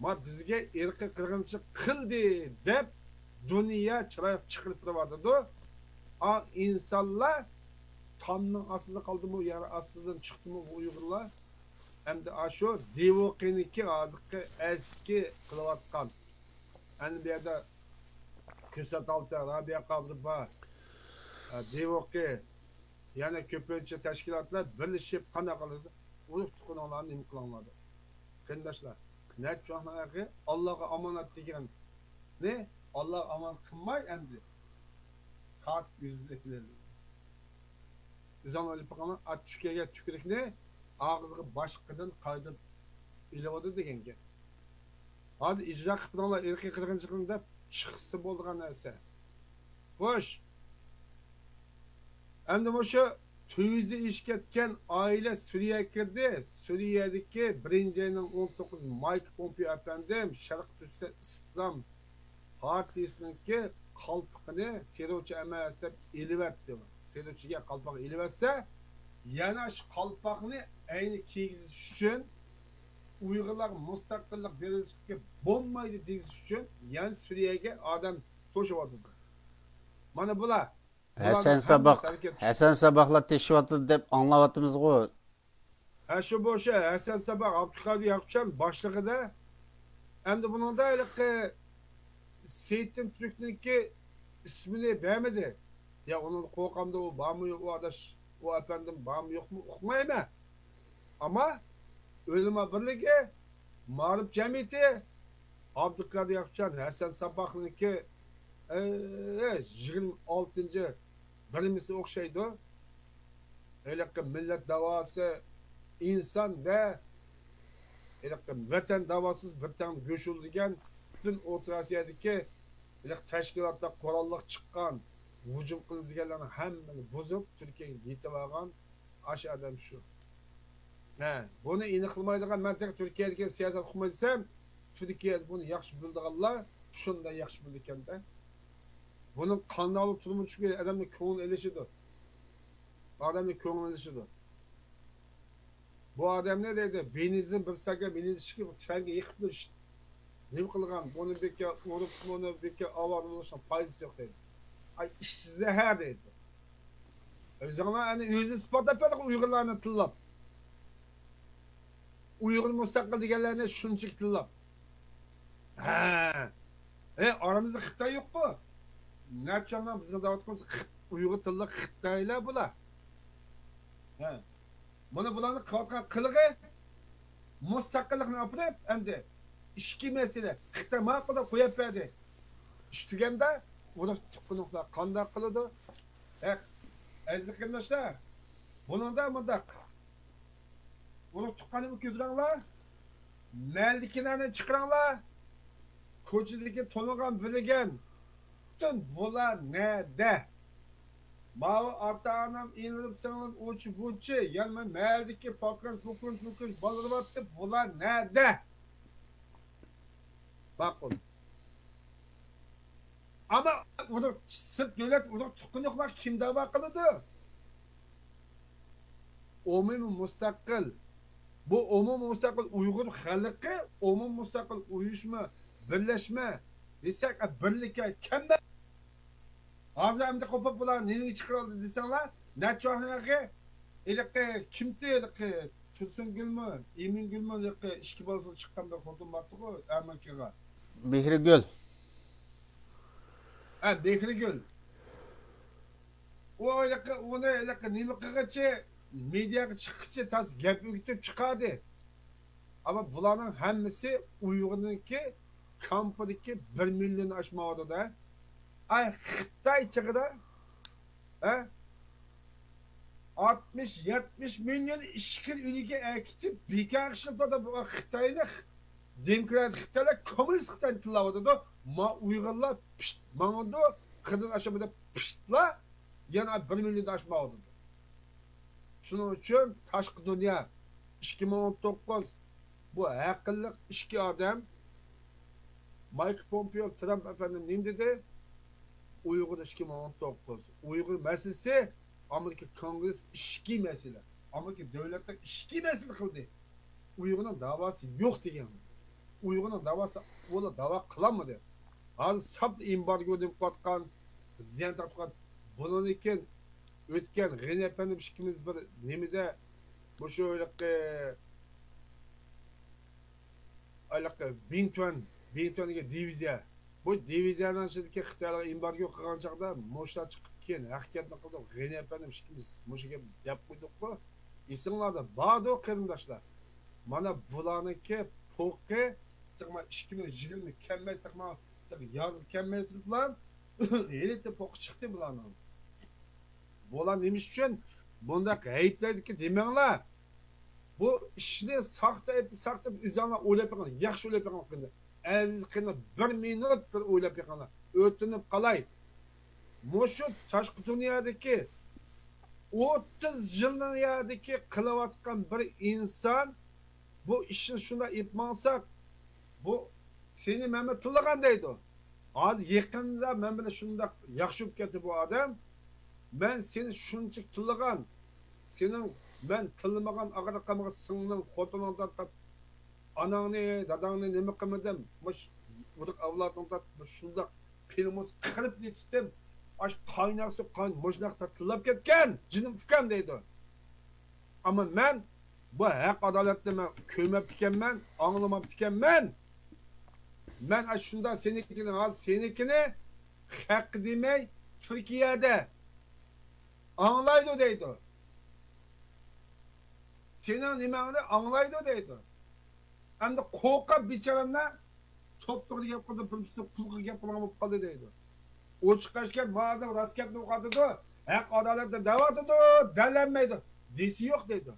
ما بىزگە ئىرقىي قىرغىنچىلىق قىلدى دەپ دۇنيا چىرايلىق چىقىرىپ تۇرۇۋاتىدۇ. ئا ئىنسانلار تامنىڭ ئاستىدا قالدىمۇ، يەر ئاستىدىن چىقتىمۇ بۇ ئۇيغۇرلار؟ ئەمدى ئاشۇ دىۋوقىنىڭكى ھازىرقى ئەسكى قىلىۋاتقان، ئەنە بۇ يەردە كۆسەت ئالتە، رابىيە قادىر بار، دىۋوقى، يەنە كۆپىنچە تەشكىلاتلار بىرلىشىپ قانداق قىلىسىز؟ ئۇرۇق تۇغقىنىڭلارنى نېمە قىلىڭلار دەپ. قېرىنداشلار، نەچچە ۋاقىتنىڭ ھەققى ئاللاغا ئامانەت دېگەننى ئاللاغا ئامانەت قىلماي ئەمدى تارتىپ ئۆزىدىن ئېلىۋېلىدۇ. ئۆزۈڭلار ئويلاپ بېقىڭلار، ئات چۈشكەنگە تۈكرۈكنى ئاغزىغا باشقىدىن قايتۇرۇپ ئېلىۋاتىدۇ دېگەن گەپ. ھازىر ئىجرا قىلىپ بېرىڭلار ئىرقىي قىرغىنچىلىقنى دەپ چىقسا بولىدىغان نەرسە. خوش. ئەمدى مۇشۇ تۆت يۈز ئېشىپ كەتكەن ئائىلە سۈرىيەگە كىردى. سۈرىيەدىكى بىرىنچى ئاينىڭ ئون توققۇزى مايك پومپېئو ئەپەندىم شەرقىي تۈركىستان ئىسلام پارتىيىسىنىڭكى قالپىقىنى تېررورچى ئەمەس دەپ ئېلىۋەتتى. تېررورچىگە قالپاق ئېلىۋەتسە، يەنە شۇ قالپاقنى ئەينى كىيگۈزۈش ئۈچۈن، ئۇيغۇرلارغا مۇستەقىللىق بېرىلىشكە بولمايدۇ دېگۈزۈش ئۈچۈن يەنە سۈرىيەگە ئادەم توشۇۋاتىدۇ. مانا بۇلار. ھەسەن ساباق، ھەسەن ساباقلار تېشىۋاتىدۇ دەپ ئاڭلاۋاتىمىزغۇ. ھە، شۇ بولسا ھەسەن ساباق، ئابدۇقادىر ياقۇپجان باشلىقىدا. ئەمدى بۇنىڭدا ھېلىقى سېيىتتىن تۈركنىڭكى ئىسمىنى بەرمىدى. يا ئۇنىڭ قورقامدۇ، ئۇ بارمۇ يوق، ئۇ ئاداش، ئۇ ئەپەندىم بارمۇ يوقمۇ ئۇقمايمەن. ئەمما ئۆلىما بىرلىكى، مائارىپ جەمئىيىتى، ئابدۇقادىر ياقۇپجان، ھەسەن ساباقنىڭكى، ئە، يىگىرمە ئالتىنچى بىرلىمىسى ئوخشايدۇ. ھېلىقى مىللەت داۋاسى، ئىنسان ۋە ھېلىقى ۋەتەن داۋاسىز بىر تەڭ گۆش ئۇلىدىغان پۈتۈن ئوتتۇرا ئاسىيادىكى ھېلىقى تەشكىلاتلار قوراللىق چىققان، ھۇجۇم قىلىدىغانلارنىڭ ھەممىنى بۇزۇپ، تۈركىيەگە يېتىۋالغان ئاشۇ ئادەم شۇ. ھە، بۇنى ئېنىقلىمايدىغان، مەن تېخى تۈركىيەدىكى سىياسەت ئۇقماي دېسەم، تۈركىيەدە بۇنى ياخشى بىلىدىغانلار شۇنداق ياخشى بىلىدىكەن-دە. بۇنىڭ قانداقلا تۇرمۇش چۈشكەن ئادەمنىڭ كۆڭلىنى ئېلىشىدۇ. ئادەمنىڭ كۆڭلىنى ئېلىشىدۇ. بۇ ئادەمنى دەيدۇ، بېنزىن بىر ساكا بېنزىن ئىچكى تۈفەنگە يېقىپ بېرىشتى. نېمە قىلغان؟ بۇنى بىكار ئۇرۇپ، بۇنى بىكار ئاۋارە بولۇشنىڭ پايدىسى يوق دەيدۇ. ئاي، ئىچ زەھەر دەيدۇ. ئۆزۈڭلار ئەنە ئۆزى ئىسپاتلاپ بەردىغۇ ئۇيغۇرلارنى تىللاپ. ئۇيغۇر مۇستەقىل دېگەنلەرنى شۇنچىلىك تىللاپ. ھە. ئە، ئارىمىزدا خىتاي يوققۇ؟ نەچچە چاغنىڭ بىزنى دەۋاتقان خىت-، ئۇيغۇر تىللىق خىتايلار بۇلار. ھە. مانا بۇلارنىڭ قىلىۋاتقان قىلىقى مۇستەقىللىقنى ئاپىرىپ، ئەمدى ئىچكى مەسىلە، خىتاي ماقۇل دەپ قويۇپ بەردى. ئىش تۈگەندە ئۇرۇق تۇغقىنىڭلار قانداق قىلىدۇ؟ ھەق، ئەزىز قېرىنداشلار، بۇنىڭدا مۇنداق. ئۇرۇق تۇغقاننى كۆتۈرۈڭلار، مەھەللىدىكىلەرنى چىقىرىڭلار، كوچىدىكى تونۇغان، بىلگەن، پۈتۈن بۇلار نەدە؟ ماۋۇ ئاتا-ئانام ئېلىنىپ سېلىنىپ ئۇچى-بۇچى، يەنە مەن مەھەللىدىكى پاكىناش، پۇكىناش، پۇكىناش بالىلار بارتتى، بۇلار نەدە؟ ماقۇل. ئەمما ئۇرۇق، سىرت دۆلەت ئۇرۇق تۇغقىنى يوقلار كىم دەۋا قىلىدۇ؟ ئومۇمىي مۇستەقىل. بۇ ئومۇمىي مۇستەقىل ئۇيغۇر خەلقى، ئومۇمىي مۇستەقىل ئۇيۇشما، بىرلەشمە دېسەك، بىرلىككە كەلمە. ھازىر ئەمدى قوپۇپ بۇلار نېمىگە چىقىرىلدى دېسەڭلار، نەچچە ۋاقىتتىن كېيىن ھېلىقى كىمتى، ھېلىقى تۇرسۇنگۈلمۇ، ئىمىنگۈلمۇ، ھېلىقى ئىككى بالىسىغا چىققان بىر خوتۇن بارتىغۇ، ئەمەكىغا. مېھرىگۈل. ھە، مېھرىگۈل. ئۇ ھېلىقى، ئۇنى ھېلىقى نېمە قىلغىچە، مېدىياغا چىققىچە تاس گەپ ئۆگىتىپ چىقاردى. ئەمما بۇلارنىڭ ھەممىسى ئۇيغۇرنىڭكى كامپىدىكى بىر مىليون ئاشماۋاتىدۇ. ئاي، خىتاي چېغىدا، ھە؟ ئاتمىش، يەتمىش مىليون ئىچكىرى ئۆلكە ئەكېتىپ، بىكار ئىشلىتىۋاتىدۇ. بۇ خىتاينى، دېموكرات خىتايلار، كوممۇنىست خىتاينى تىللاۋاتىدۇ. ما ئۇيغۇرلار پىشت ماڭىدۇ، قىردىن ئاشمىدى پىشتلا، يەنە بىر مىليون ئاشماۋاتىدۇ. شۇنىڭ ئۈچۈن تاشقى دۇنيا، ئىككى مىڭ ئون توققۇز، بۇ ھەقىلىق ئىككى ئادەم، مايك پومپېئو، ترامپ ئەپەندىم نېمە دېدى؟ ئۇيغۇر ئىككى مىڭ ئون توققۇز، ئۇيغۇر مەسىلىسى ئامېرىكا كونگرېسسى ئىچكى مەسىلە، ئامېرىكا دۆلەتلەر ئىچكى مەسىلە قىلدى. ئۇيغۇرنىڭ داۋاسى يوق دېگەن. ئۇيغۇرنىڭ داۋاسى، ئۇلار داۋا قىلالمىدى. ھازىر ساپلا ئېمبارگو دېمىقىۋاتقان، زىيان تارتقان. بۇنىڭدىن كېيىن ئۆتكەن غېنى ئەپەندىم ئىككىمىز بىر نېمىدە، مۇشۇ ھېلىقى، ھېلىقى بىڭتۈەن، بىڭتۈەن دېگەن دىۋىزىيە. بۇ دىۋىزىيەنىڭ ئىچىدىكى خىتايلارغا ئېمبارگو قىلغان چاغدا مۇشۇلار چىقىپ كېيىن ھەقىقەتنى قىلدۇق. غېنى ئەپەندىم ئىككىمىز مۇشۇ گەپنى دەپ قويدۇققۇ. ئېسىڭلاردا باردۇ قېرىنداشلار. مانا بۇلارنىڭكى پوقى تېخىما ئىككى مىڭ يىگىرمە كەلمەي، تېخىما يازغا كەلمەي تۇرۇپلا ھېلىتى پوقى چىقتى بۇلارنىڭ. بۇلار نېمە ئۈچۈن بۇنداق ئەيىبلەيدىكى دېمەڭلار. بۇ ئىشنى ساختا ئېيتىپ، ساختا ئۆزۈڭلار ئويلاپ بېقىڭلار، ياخشى ئويلاپ بېقىڭلار. ئەزىز قېرىنداش، بىر مىنۇت بىر ئويلاپ بېقىڭلار. ئۆتۈنۈپ قالاي. مۇشۇ تاشقى دۇنيادىكى ئوتتۇز يىلنىڭ يەردىكى قىلىۋاتقان بىر ئىنسان بۇ ئىشنى شۇنداق ئېلىپ ماڭساق، بۇ سېنى مەنمۇ تىللىغان دەيدۇ. ھازىر يېقىندا مەن بىلەن شۇنداق ياخشى بولۇپ كەتتى بۇ ئادەم. مەن سېنى شۇنچىلىك تىللىغان، سېنىڭ مەن تىللىمىغان ئاغرىق قالمىغان سىڭلىڭ، خوتۇنۇڭ تارتىپ، ئاناڭنى، داداڭنى نېمە قىلمىدىم؟ مۇش ئۇرۇق ئەۋلادىڭ تارتىپ، مۇش شۇنداق پىلىمۇت قىرىپ نېتىتتىم. ئاش قايناق سۇ قاين، مۇشۇنداق تىللاپ كەتكەن، جېنىم ئۇكام دەيدۇ. ئەمما مەن بۇ ھەق ئادالەتنى مەن كۆرمەپتىكەنمەن، ئاڭلىماپتىكەنمەن. مەن ئاشۇنداق سېنىڭكىنى، ھازىر سېنىڭكىنى خەق دېمەي، تۈركىيەدە ئاڭلايدۇ دەيدۇ. سېنىڭ نېمەڭنى ئاڭلايدۇ دەيدۇ. ئەمدى قورقۇپ بىچارەمنى توپتوغرا گەپ قىلدى، بىر قىسىم قۇلىقىغا گەپ قىلغان بولۇپ قالدى دەيدۇ. ئۇ چىققاچكە، مادەم راست گەپنى ئۇقاتىدۇ، ھەق ئادالەتنى دەۋاتىدۇ، دەلەنمەيدۇ دېسە يوق دەيدۇ.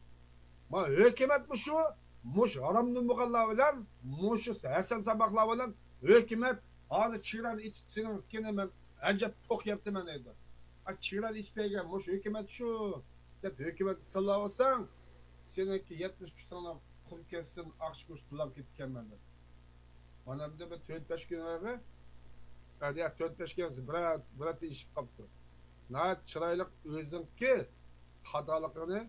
ما ھۆكۈمەت مۇشۇ، مۇشۇ ھارامدىن بولغانلار بىلەن، مۇشۇ ھەسەن ساماقلار بىلەن ھۆكۈمەت ھازىر چېگرانى ئېچىپ سېنىڭكىنى مەن ئەجەب پوق يەپتىمەن دەيدۇ. ئا، چېگرانى ئېچىپ بەرگەن مۇشۇ ھۆكۈمەت شۇ دەپ ھۆكۈمەتنى تىللاۋالساڭ، سېنىڭكى يەتمىش پىتىڭلار قۇرۇپ كەتسۇن، ئاقچا گۆش تىللاپ كېتىپتىكەنمەن دەپ. مانا ئەمدى بىر تۆت-بەش كۈن ئەۋۋەل، ئە، ياق، تۆت-بەش كۈن ئەمەس، بىر ھەپتە، بىر ھەپتە ئېشىپ قاپتۇ. ناھايىتى چىرايلىق ئۆزىنىڭكى خاتالىقىنى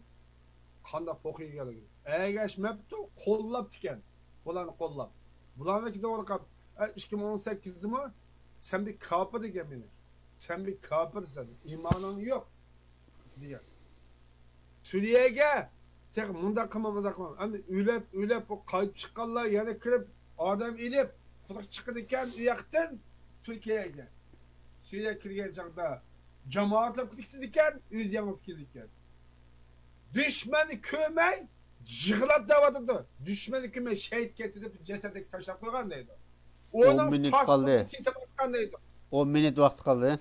قانداق پوق يېگەنلىكىنى. ئەگەشمەپتۇ، قوللاپتىكەن. بۇلارنى قوللاپ. بۇلارنىڭكى توغرا قاپ، ئە، ئىككى مىڭ ئون سەككىزدىمۇ سەن بىر كاپىر دېگەن مېنى. سەن بىر كاپىرسەن، ئىمانىڭ يوق، دېگەن. سۈرىيەگە تېخى مۇنداق قىلما، مۇنداق قىلما. ئەمدى ئۆيلەپ، ئۆيلەپ، بۇ قايتىپ چىققانلار يەنە كىرىپ، ئادەم ئېلىپ، قۇرۇق چىقىدىكەن ئۇ ياقتىن تۈركىيەگە. سۈرىيەگە كىرگەن چاغدا جامائەتلەپ كېتىدىكەن، ئۆزى يالغۇز كېلىدىكەن. دۈشمەننى كۆرمەي يىغلاپ دەۋاتىدۇ. دۈشمەننى كۆرمەي شېھىت كەتتى دەپ جەسەتلىك تاشلاپ قويغان دەيدۇ. ئون مىنۇت قالدى. ئون مىنۇت ۋاقتى قالدى.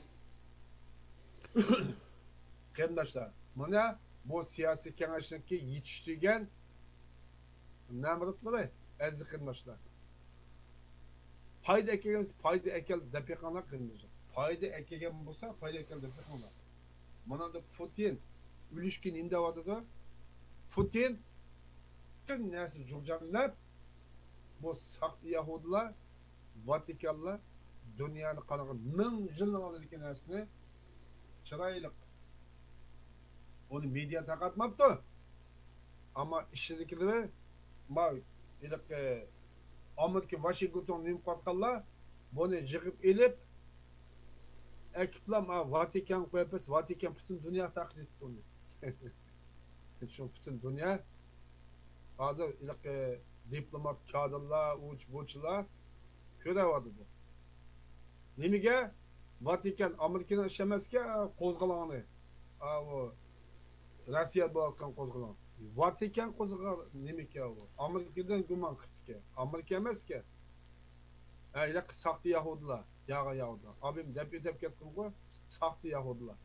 قېرىنداشلار، مانا بۇ سىياسىي كېڭەشنىڭكى يېتىشتۈرگەن نامراتلىرى، ئەزىز قېرىنداشلار. پايدا ئەكەلگەن، پايدا ئەكەل دەپ بېقىڭلار قېرىنداشلار. پايدا ئەكەلگەن بولسا، پايدا ئەكەل دەپ بېقىڭلار. مانا ئەمدى پۇتىن ئۆلۈشكە نېمە دەۋاتىدۇ؟ پۇتىن پۈتۈن نەرسە جۇغجانلاپ، بۇ ساختا يەھۇدىيلار، ۋاتىكانلار دۇنيانى قانىغان مىڭ يىلنىڭ ئالدىدىكى نەرسىنى چىرايلىق ئۇنى مېدىيا تارقاتماپتۇ. ئەمما ئىچىدىكىلىرى، ما، ھېلىقى ئامېرىكا ۋاشىنگتون نېمە قىلىۋاتقانلار، بۇنى يىغىپ ئېلىپ، ئەكىپلا، ما، ۋاتىكان قويۇپ بەرسە، ۋاتىكان پۈتۈن دۇنيا تارقىتىۋېتىپتۇ ئۇنى. شۇ پۈتۈن دۇنيا ھازىر ھېلىقى دىپلومات كادىرلار، ئۇچ-بۇچىلار كۆرۈۋاتىدۇ. نېمىگە؟ ۋاتىكان ئامېرىكىنىڭ ئىشى ئەمەسكەن، قوزغىلاڭنى. ئاۋۇ رەسىيە بولۇۋاتقان قوزغىلاڭ. ۋاتىكان قوزغىغان نېمىكەن ئۇ؟ ئامېرىكىدىن گۇمان قىپتىكەن. ئامېرىكا ئەمەسكەن. ھە، ھېلىقى ساختا يەھۇدىيلار، ياغا يەھۇدىيلار. ئابىم دەپ ئۆتۈپ كەتتىمغۇ، ساختا يەھۇدىيلار.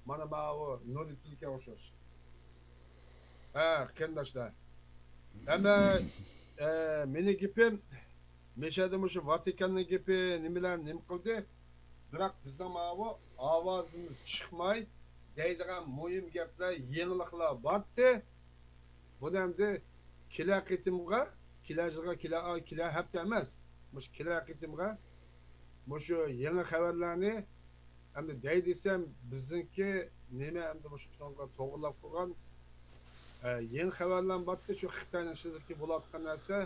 مانا ماۋۇ نۇرى تۈلكە ئوخشاش. ھە، قېرىنداشلار. ئەمما، ئە، مېنىڭ گېپىم، مىشەدە مۇشۇ ۋاتىكاننىڭ گېپى نېمىلەر نېمە قىلدى؟ بىراق بىزنىڭ ماۋۇ ئاۋازىمىز چىقماي دەيدىغان مۇھىم گەپلەر، يېڭىلىقلار بارتى. بۇنى ئەمدى كېلەر قېتىمغا، كېلەر يىلغا، كېلەر ئاي، كېلەر ھەپتە ئەمەس، مۇشۇ كېلەر قېتىمغا مۇشۇ يېڭى خەۋەرلەرنى ئەمدى دەي دېسەم، بىزنىڭكى نېمە ئەمدى مۇشۇ توغرىلاپ قويغان، ئە، يېڭى خەۋەرلەرمۇ بارتى، شۇ خىتاينىڭ ئىچىدىكى بولۇۋاتقان نەرسە،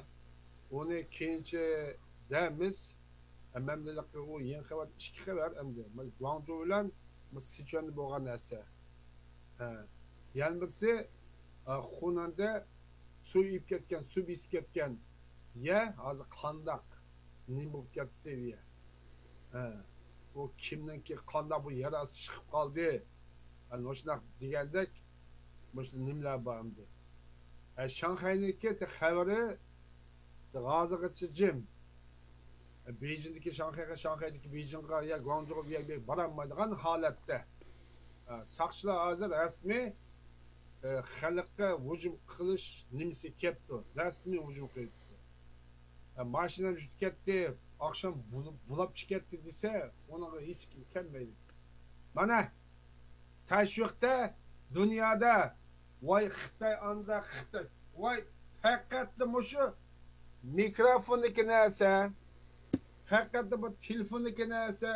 ئۇنى كېيىنچە دەيمىز. ئە، مەملىكەتلىكى ئۇ يېڭى خەۋەر، ئىككى خەۋەر ئەمدى. مانا گۇاڭجۇ بىلەن سىچۈەندە بولغان نەرسە. ھە. يەنە بىرسى، ئە، خۇنەندە سۇ ئېيىپ كەتكەن، سۇ بېسىپ كەتكەن يەر ھازىر قانداق، نېمە بولۇپ كەتتى بۇ يەر؟ ھە. بۇ كىمنىڭكى، قانداق بۇ يەر ئاستى چىقىپ قالدى؟ ھە، مۇشۇنداق دېگەندەك، مۇشۇ نېمىلەر بار ئەمدى؟ ھە، شاڭخەينىڭكى خەۋىرى ھازىرغىچە جىم. بېيجىڭدىكى شاڭخەيگە، شاڭخەيدىكى بېيجىڭغا يا گۇاڭجۇغا بۇ يەرگە بارالمايدىغان ھالەتتە. ئە، ساقچىلار ھازىر رەسمىي، ئە، خەلققە ھۇجۇم قىلىش نېمىسى كەپتۇ، رەسمىي ھۇجۇم قىلىپتۇ. ئە، ماشىنام يۈتۈپ كەتتى، ئاخشام بۇل-، بۇلاپ چىقىپ كەتتى دېسە، ئۇنىڭغا ھېچكىم كەلمەيدۇ. مانا، تاشيۇقتا، دۇنيادا، ۋاي خىتاي ئاندا، خىتاي، ۋاي پەقەتلا مۇشۇ مىكروفوندىكى نەرسە، پەقەتلا بۇ تېلېفوندىكى نەرسە،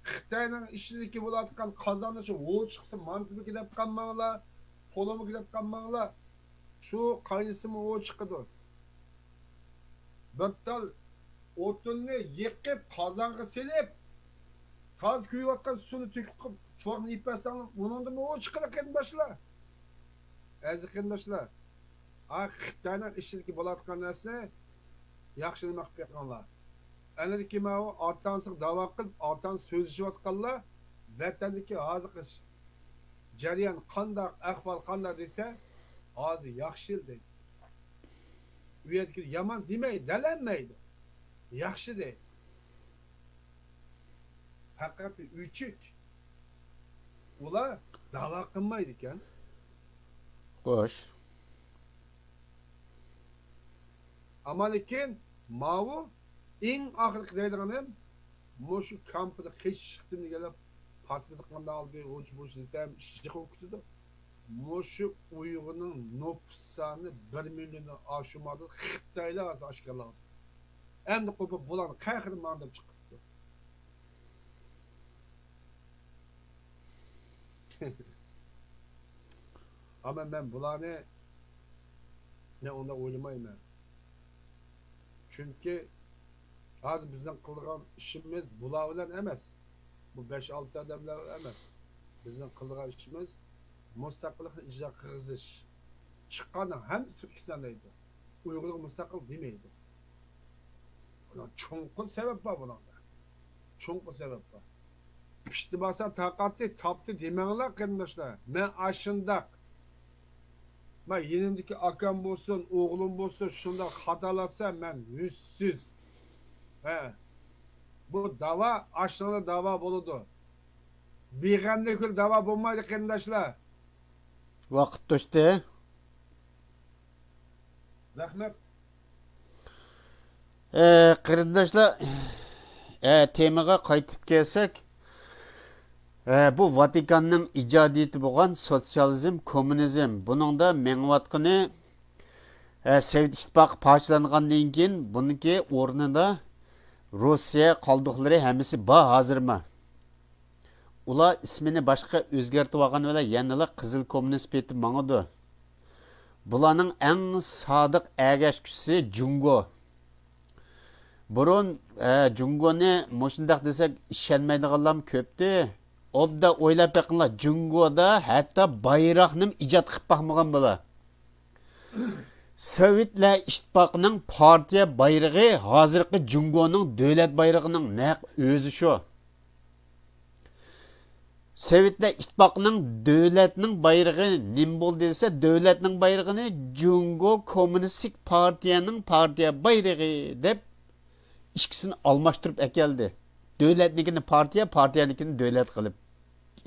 خىتاينىڭ ئىچىدىكى بولۇۋاتقان قازاندا شۇ ھوۋا چىقسا مانتىمۇ كېلىپ قالماڭلار، پولۇمۇ كېلىپ قالماڭلار، سۇ قاينىسىمۇ ھوۋا چىقىدۇ. بىر تال ئوتۇننى يېقىپ، قازانغا سېلىپ، تازا كۆيۈۋاتقان سۇنى تۆكۈپ قىلىپ، تۇپراقنى يېيىپ بەرسەڭلار، ئۇنىڭدىنمۇ ھوۋا چىقىدۇ، قېرىنداشلار. ئەزىز قېرىنداشلار، ئا، خىتاينىڭ ئىچىدىكى بولۇۋاتقان نەرسىنى ياخشى نېمە قىلىپ بېقىڭلار. ئەنىدىكى ماۋۇ ئاتا-ئانىسىغا داۋا قىلىپ، ئاتا-ئانىسى سۆزلىشىۋاتقانلار، ۋەتەندىكى ھازىرقى جەريان قانداق، ئەھۋال قانداق دېسە، ھازىر ياخشى دەيدۇ. ئۇ يەردىكى يامان دېمەيدۇ، دەلەنمەيدۇ. ياخشى دەيدۇ. پەقەت ئۆچۈك. ئۇلار داۋا قىلمايدىكەن. خوش. ئەمما لېكىن ماۋۇ ئەڭ ئاخىرقى دەيدىغىنىم، مۇشۇ كامپىدا قېچىپ چىقتىم دېگەنلەر پاسپورت قانداق ئالدى، ئۇچ بۇچ دېسەم، ئىشچى قىلىپ كېتىدۇ. مۇشۇ ئۇيغۇرنىڭ نوپۇس سانى بىر مىليوندىن ئاشمىدى، خىتايلار ھازىر ئاشكارىلاۋاتىدۇ. ئەمدى قوپۇپ بۇلارنى قەيەرگە ماڭدىم چىقىپتۇ. ئەمما مەن بۇلارنى، مەن ئۇنداق ئويلىمايمەن. چۈنكى ھازىر بىزنىڭ قىلىدىغان ئىشىمىز بۇلار بىلەن ئەمەس. بۇ بەش-ئالتە ئادەملەر بىلەن ئەمەس. بىزنىڭ قىلىدىغان ئىشىمىز مۇستەقىللىقنى ئىجاد قىلغۇزۇش. چىققاننىڭ ھەممىسى تۈركىستان دەيدۇ. ئۇيغۇرغا مۇستەقىل دېمەيدۇ. بۇنىڭ چوڭقۇر سەۋەب بار بۇنىڭدا. چوڭقۇر سەۋەب بار. پىشتى باسا تاقاتى تاپتى دېمەڭلار، قېرىنداشلار. مەن ئاشۇنداق. مەن يېنىمدىكى ئاكام بولسۇن، ئوغلۇم بولسۇن، شۇنداق خاتالاتسا مەن يۈزسىز. ھە. بۇ داۋا ئاشۇنداقلا داۋا بولىدۇ. بىغەملىك بىر داۋا بولمايدۇ، قېرىنداشلار. ۋاقىت توشتى. رەھمەت. ئە، قېرىنداشلار، ئە، تېمىغا قايتىپ كەلسەك، ئە، بۇ ۋاتىكاننىڭ ئىجادىيىتى بولغان سوتسىيالىزم، كوممۇنىزم، بۇنىڭدا مېڭىۋاتقىنى، ئە، سوۋېت ئىتتىپاقى پارچىلانغاندىن كېيىن بۇنىڭكى ئورنىدا روسىيە قالدۇقلىرى ھەممىسى بار ھازىرمۇ. ئۇلار ئىسمىنى باشقا ئۆزگەرتىۋالغان بىلەن يەنىلا قىزىل كوممۇنىست پېتى ماڭىدۇ. بۇلارنىڭ ئەڭ سادىق ئەگەشكۈچىسى جۇڭگو. بۇرۇن، ئە، جۇڭگونى مۇشۇنداق دېسەك ئىشەنمەيدىغانلارمۇ كۆپتى. ئوبدان ئويلاپ بېقىڭلار، جۇڭگودا ھەتتا بايراقنىمۇ ئىجاد قىلىپ باقمىغان بۇلار. سوۋېتلار ئىتتىپاقىنىڭ پارتىيە بايرىقى ھازىرقى جۇڭگونىڭ دۆلەت بايرىقىنىڭ نەق ئۆزى شۇ. سوۋېتلار ئىتتىپاقىنىڭ دۆلەتنىڭ بايرىقى نېمە بولدى دېسە، دۆلەتنىڭ بايرىقىنى جۇڭگو كوممۇنىستىك پارتىيەنىڭ پارتىيە بايرىقى دەپ ئىككىسىنى ئالماشتۇرۇپ ئەكەلدى. دۆلەتنىڭكىنى پارتىيە، پارتىيەنىڭكىنى دۆلەت قىلىپ.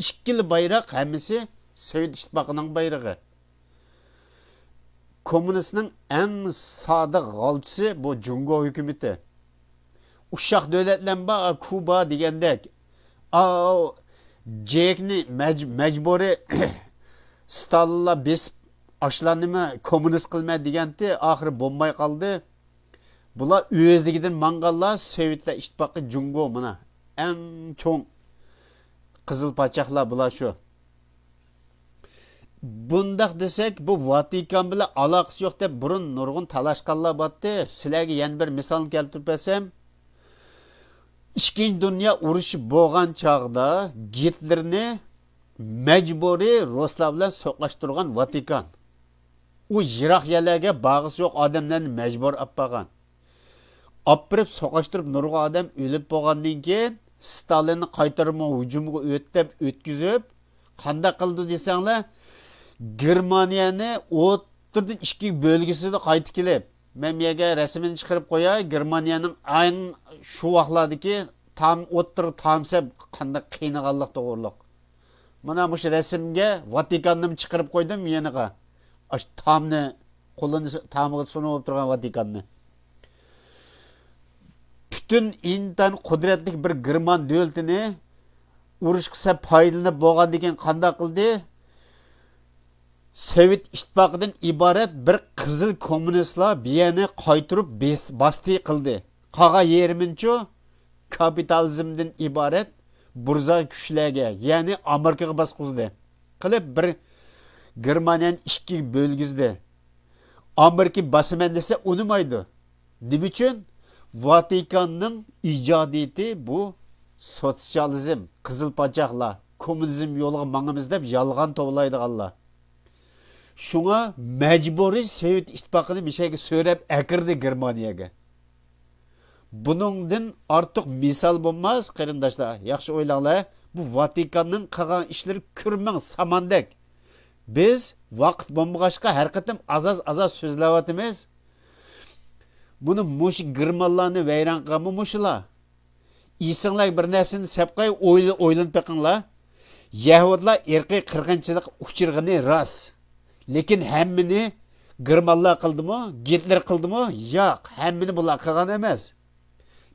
ئىككىلا بايراق ھەممىسى سوۋېت ئىتتىپاقىنىڭ بايرىقى. كوممۇنىستنىڭ ئەڭ سادىق غالچىسى بۇ جۇڭگو ھۆكۈمىتى. ئۇششاق دۆلەتلەرمۇ بار، كۇبا دېگەندەك. ئاۋۇ جېكنى مەج-، مەجبۇرىي ستالىنلار بېسىپ، ئاشۇلارنىمۇ كوممۇنىست قىلىمەن دېگەنتى، ئاخىرى بولماي قالدى. بۇلار ئۆزلۈكىدىن ماڭغانلار، سوۋېتلار ئىتتىپاقى، جۇڭگو مانا ئەڭ چوڭ قىزىل پاچاقلار بۇلار شۇ. بۇنداق دېسەك، بۇ ۋاتىكان بىلەن ئالاقىسى يوق دەپ بۇرۇن نۇرغۇن تالاشقانلار بارتتى. سىلەرگە يەنە بىر مىسالنى كەلتۈرۈپ بەرسەم، ئىككىنچى دۇنيا ئۇرۇشى بولغان چاغدا گىتلېرنى مەجبۇرىي رۇسلار بىلەن سوقۇشتۇرغان ۋاتىكان. ئۇ يىراق يەرلەرگە بارغۇسى يوق ئادەملەرنى مەجبۇر ئاپپارغان. ئاپپىرىپ سوقۇشتۇرۇپ نۇرغۇن ئادەم ئۆلۈپ بولغاندىن كېيىن، ستالىننى قايتۇرما ھۇجۇمغا ئۆت دەپ ئۆتكۈزۈپ، قانداق قىلدى دېسەڭلار، گېرمانىيەنى ئوتتۇرىدىن ئىككىگە بۆلگۈسىدە قايتا كېلىپ، مەن بۇ يەرگە رەسىمىنى چىقىرىپ قوياي، گېرمانىيەنىڭ ئەڭ شۇ ۋاقىتلاردىكى تام ئوتتۇرا تامسە قانداق قىينىغانلىق توغرۇلۇق. مانا مۇشۇ رەسىمگە ۋاتىكاننىمۇ چىقىرىپ قويدۇم يېنىغا. ئاشۇ تامنى قولىنى تامىغا سۇنۇپ تۇرغان ۋاتىكاننى. پۈتۈن ئىنتايىن قۇدرەتلىك بىر گېرمان دۆلىتىنى ئۇرۇشقا سەپ پايدىلىنىپ بولغاندىن كېيىن قانداق قىلدى؟ سوۋېت ئىتتىپاقىدىن ئىبارەت بىر قىزىل كوممۇنىستلار بۇ يەرنى قايتۇرۇپ بېس-، باستى قىلدى. قالغان يېرىمىنىچۇ كاپىتالىزمدىن ئىبارەت بۇرژۇئا كۈچلەرگە، يەنى ئامېرىكىغا باسقۇزدى. قىلىپ بىر گېرمانىيەنى ئىككىگە بۆلگۈزدى. ئامېرىكا باسىمەن دېسە ئۇنىمايدۇ. نېمە ئۈچۈن؟ ۋاتىكاننىڭ ئىجادىيىتى بۇ سوتسىيالىزم، قىزىل پاچاقلار، كوممۇنىزم يولىغا ماڭىمىز دەپ يالغان توۋلايدىغانلار. شۇڭا مەجبۇرىي سوۋېت ئىتتىپاقىنى مىشەگە سۆرەپ ئەكىردى گېرمانىيەگە. بۇنىڭدىن ئارتۇق مىسال بولماس، قېرىنداشلار. ياخشى ئويلاڭلار. بۇ ۋاتىكاننىڭ قىلغان ئىشلىرى كۈرمىڭ ساماندەك. بىز ۋاقىت بولمىغاچقا ھەر قېتىم ئاز-ئاز، ئاز-ئاز سۆزلەۋاتىمىز. بۇنى مۇشۇ گېرمانلارنى ۋەيران قىلغانمۇ مۇشۇلار؟ ئېسىڭلارگە بىر نەرسىنى سەپ قوياي، ئويلا-، ئويلىنىپ بېقىڭلار. يەھۇدلار ئىرقىي قىرغىنچىلىققا ئۇچرىغىنى راست. لېكىن ھەممىنى گېرمانلار قىلدىمۇ، گىتلېر قىلدىمۇ؟ ياق، ھەممىنى بۇلار قىلغان ئەمەس.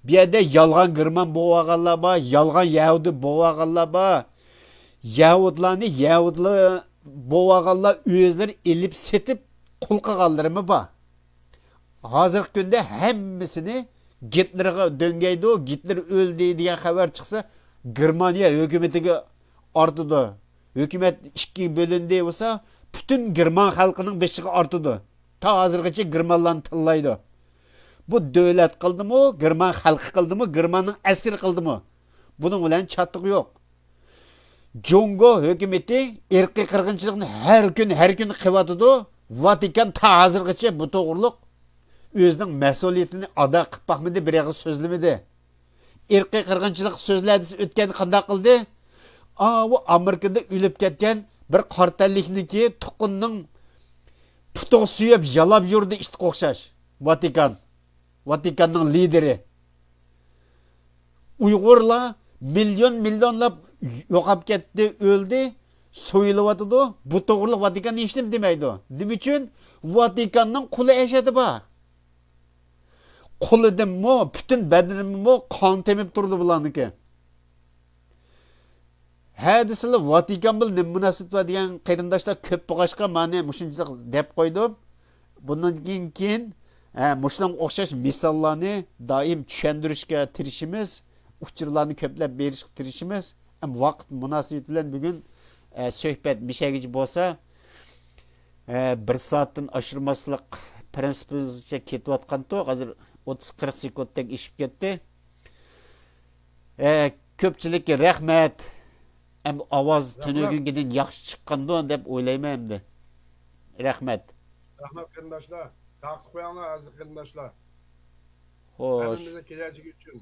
بۇ يەردە يالغان گېرمان بولۇۋالغانلار بار، يالغان يەھۇدىي بولۇۋالغانلار بار. يەھۇدلارنى يەھۇدلار بولۇۋالغانلار ئۆزلىرى ئېلىپ سېتىپ قۇل قىلغانلىرىمۇ بار. ھازىرقى كۈندە ھەممىسىنى گىتلېرغا دۆڭگەيدۇ، گىتلېر ئۆلدى دېگەن خەۋەر چىقسا، گېرمانىيە ھۆكۈمىتىگە ئارتىدۇ. ھۆكۈمەت ئىككىگە بۆلۈندى بولسا، پۈتۈن گېرمان خەلقىنىڭ بېشىغا ئارتىدۇ. تا ھازىرغىچە گېرمانلارنى تىللايدۇ. بۇ دۆلەت قىلدىمۇ، گېرمان خەلقى قىلدىمۇ، گېرماننىڭ ئەسكىرى قىلدىمۇ؟ بۇنىڭ بىلەن چاتىقى يوق. جۇڭگو ھۆكۈمىتى ئىرقىي قىرغىنچىلىقنى ھەر كۈن، ھەر كۈن قىلىۋاتىدۇ. ۋاتىكان تا ھازىرغىچە بۇ توغرۇلۇق ئۆزىنىڭ مەسئۇلىيىتىنى ئادا قىلىپ باقمىدى، بىر ئېغىز سۆزلىمىدى. ئىرقىي قىرغىنچىلىق سۆزلە دېسە ئۆتكەندە قانداق قىلدى؟ ئاۋۇ ئامېرىكىدا ئۆلۈپ كەتكەن بىر قارا تەنلىكنىڭكى تۇغقىنىنىڭ پۇتىغا سۆيۈپ يالاپ يۈردى ئىتقا ئوخشاش. ۋاتىكان. ۋاتىكاننىڭ لىدېرى. ئۇيغۇرلار مىليون مىليونلاپ يوقاپ كەتتى، ئۆلدى، سويۇلۇۋاتىدۇ. بۇ توغرىلىق ۋاتىكان ھېچنېمە دېمەيدۇ. نېمە ئۈچۈن؟ ۋاتىكاننىڭ قۇلى ئەشەدە بار. قولىدىنمۇ، پۈتۈن بەدىنىمۇ قان تېمىپ تۇرىدۇ بۇلارنىڭكى. ھە دېسىلا، ۋاتىكان بىلەن نېمە مۇناسىۋىتى بار دېگەن قېرىنداشلار كۆپ بولغاچقا، مانا مۇشۇنچىلىق دەپ قويدۇم. بۇندىن كېيىن، كېيىن، ھە، مۇشۇنىڭغا ئوخشاش مىساللارنى دائىم چۈشەندۈرۈشكە تىرىشىمىز، ئۇچۇرلارنى كۆپلەپ بېرىشكە تىرىشىمىز. ھەم ۋاقىت مۇناسىۋىتى بىلەن بۈگۈن، ئە، سۆھبەت مىشەگىچە بولسا، ئە، بىر سائەتتىن ئاشۇرماسلىق پىرىنسىپىمىزچە كېتىۋاتقانتۇق. ھازىر ئوتتۇز قىرىق سېكۇنتتەك ئېشىپ كەتتى. ئە، كۆپچىلىككە رەھمەت. ئەمدى ئاۋاز رەھمەت. تۈنۈگۈنكىدىن ياخشى چىققاندۇ دەپ ئويلايمەن ئەمدى. رەھمەت. رەھمەت قېرىنداشلار. تارقىتىپ قويۇڭلار ئەزىز قېرىنداشلار. خوش. ھەممىمىزنىڭ كېلەچىكى ئۈچۈن.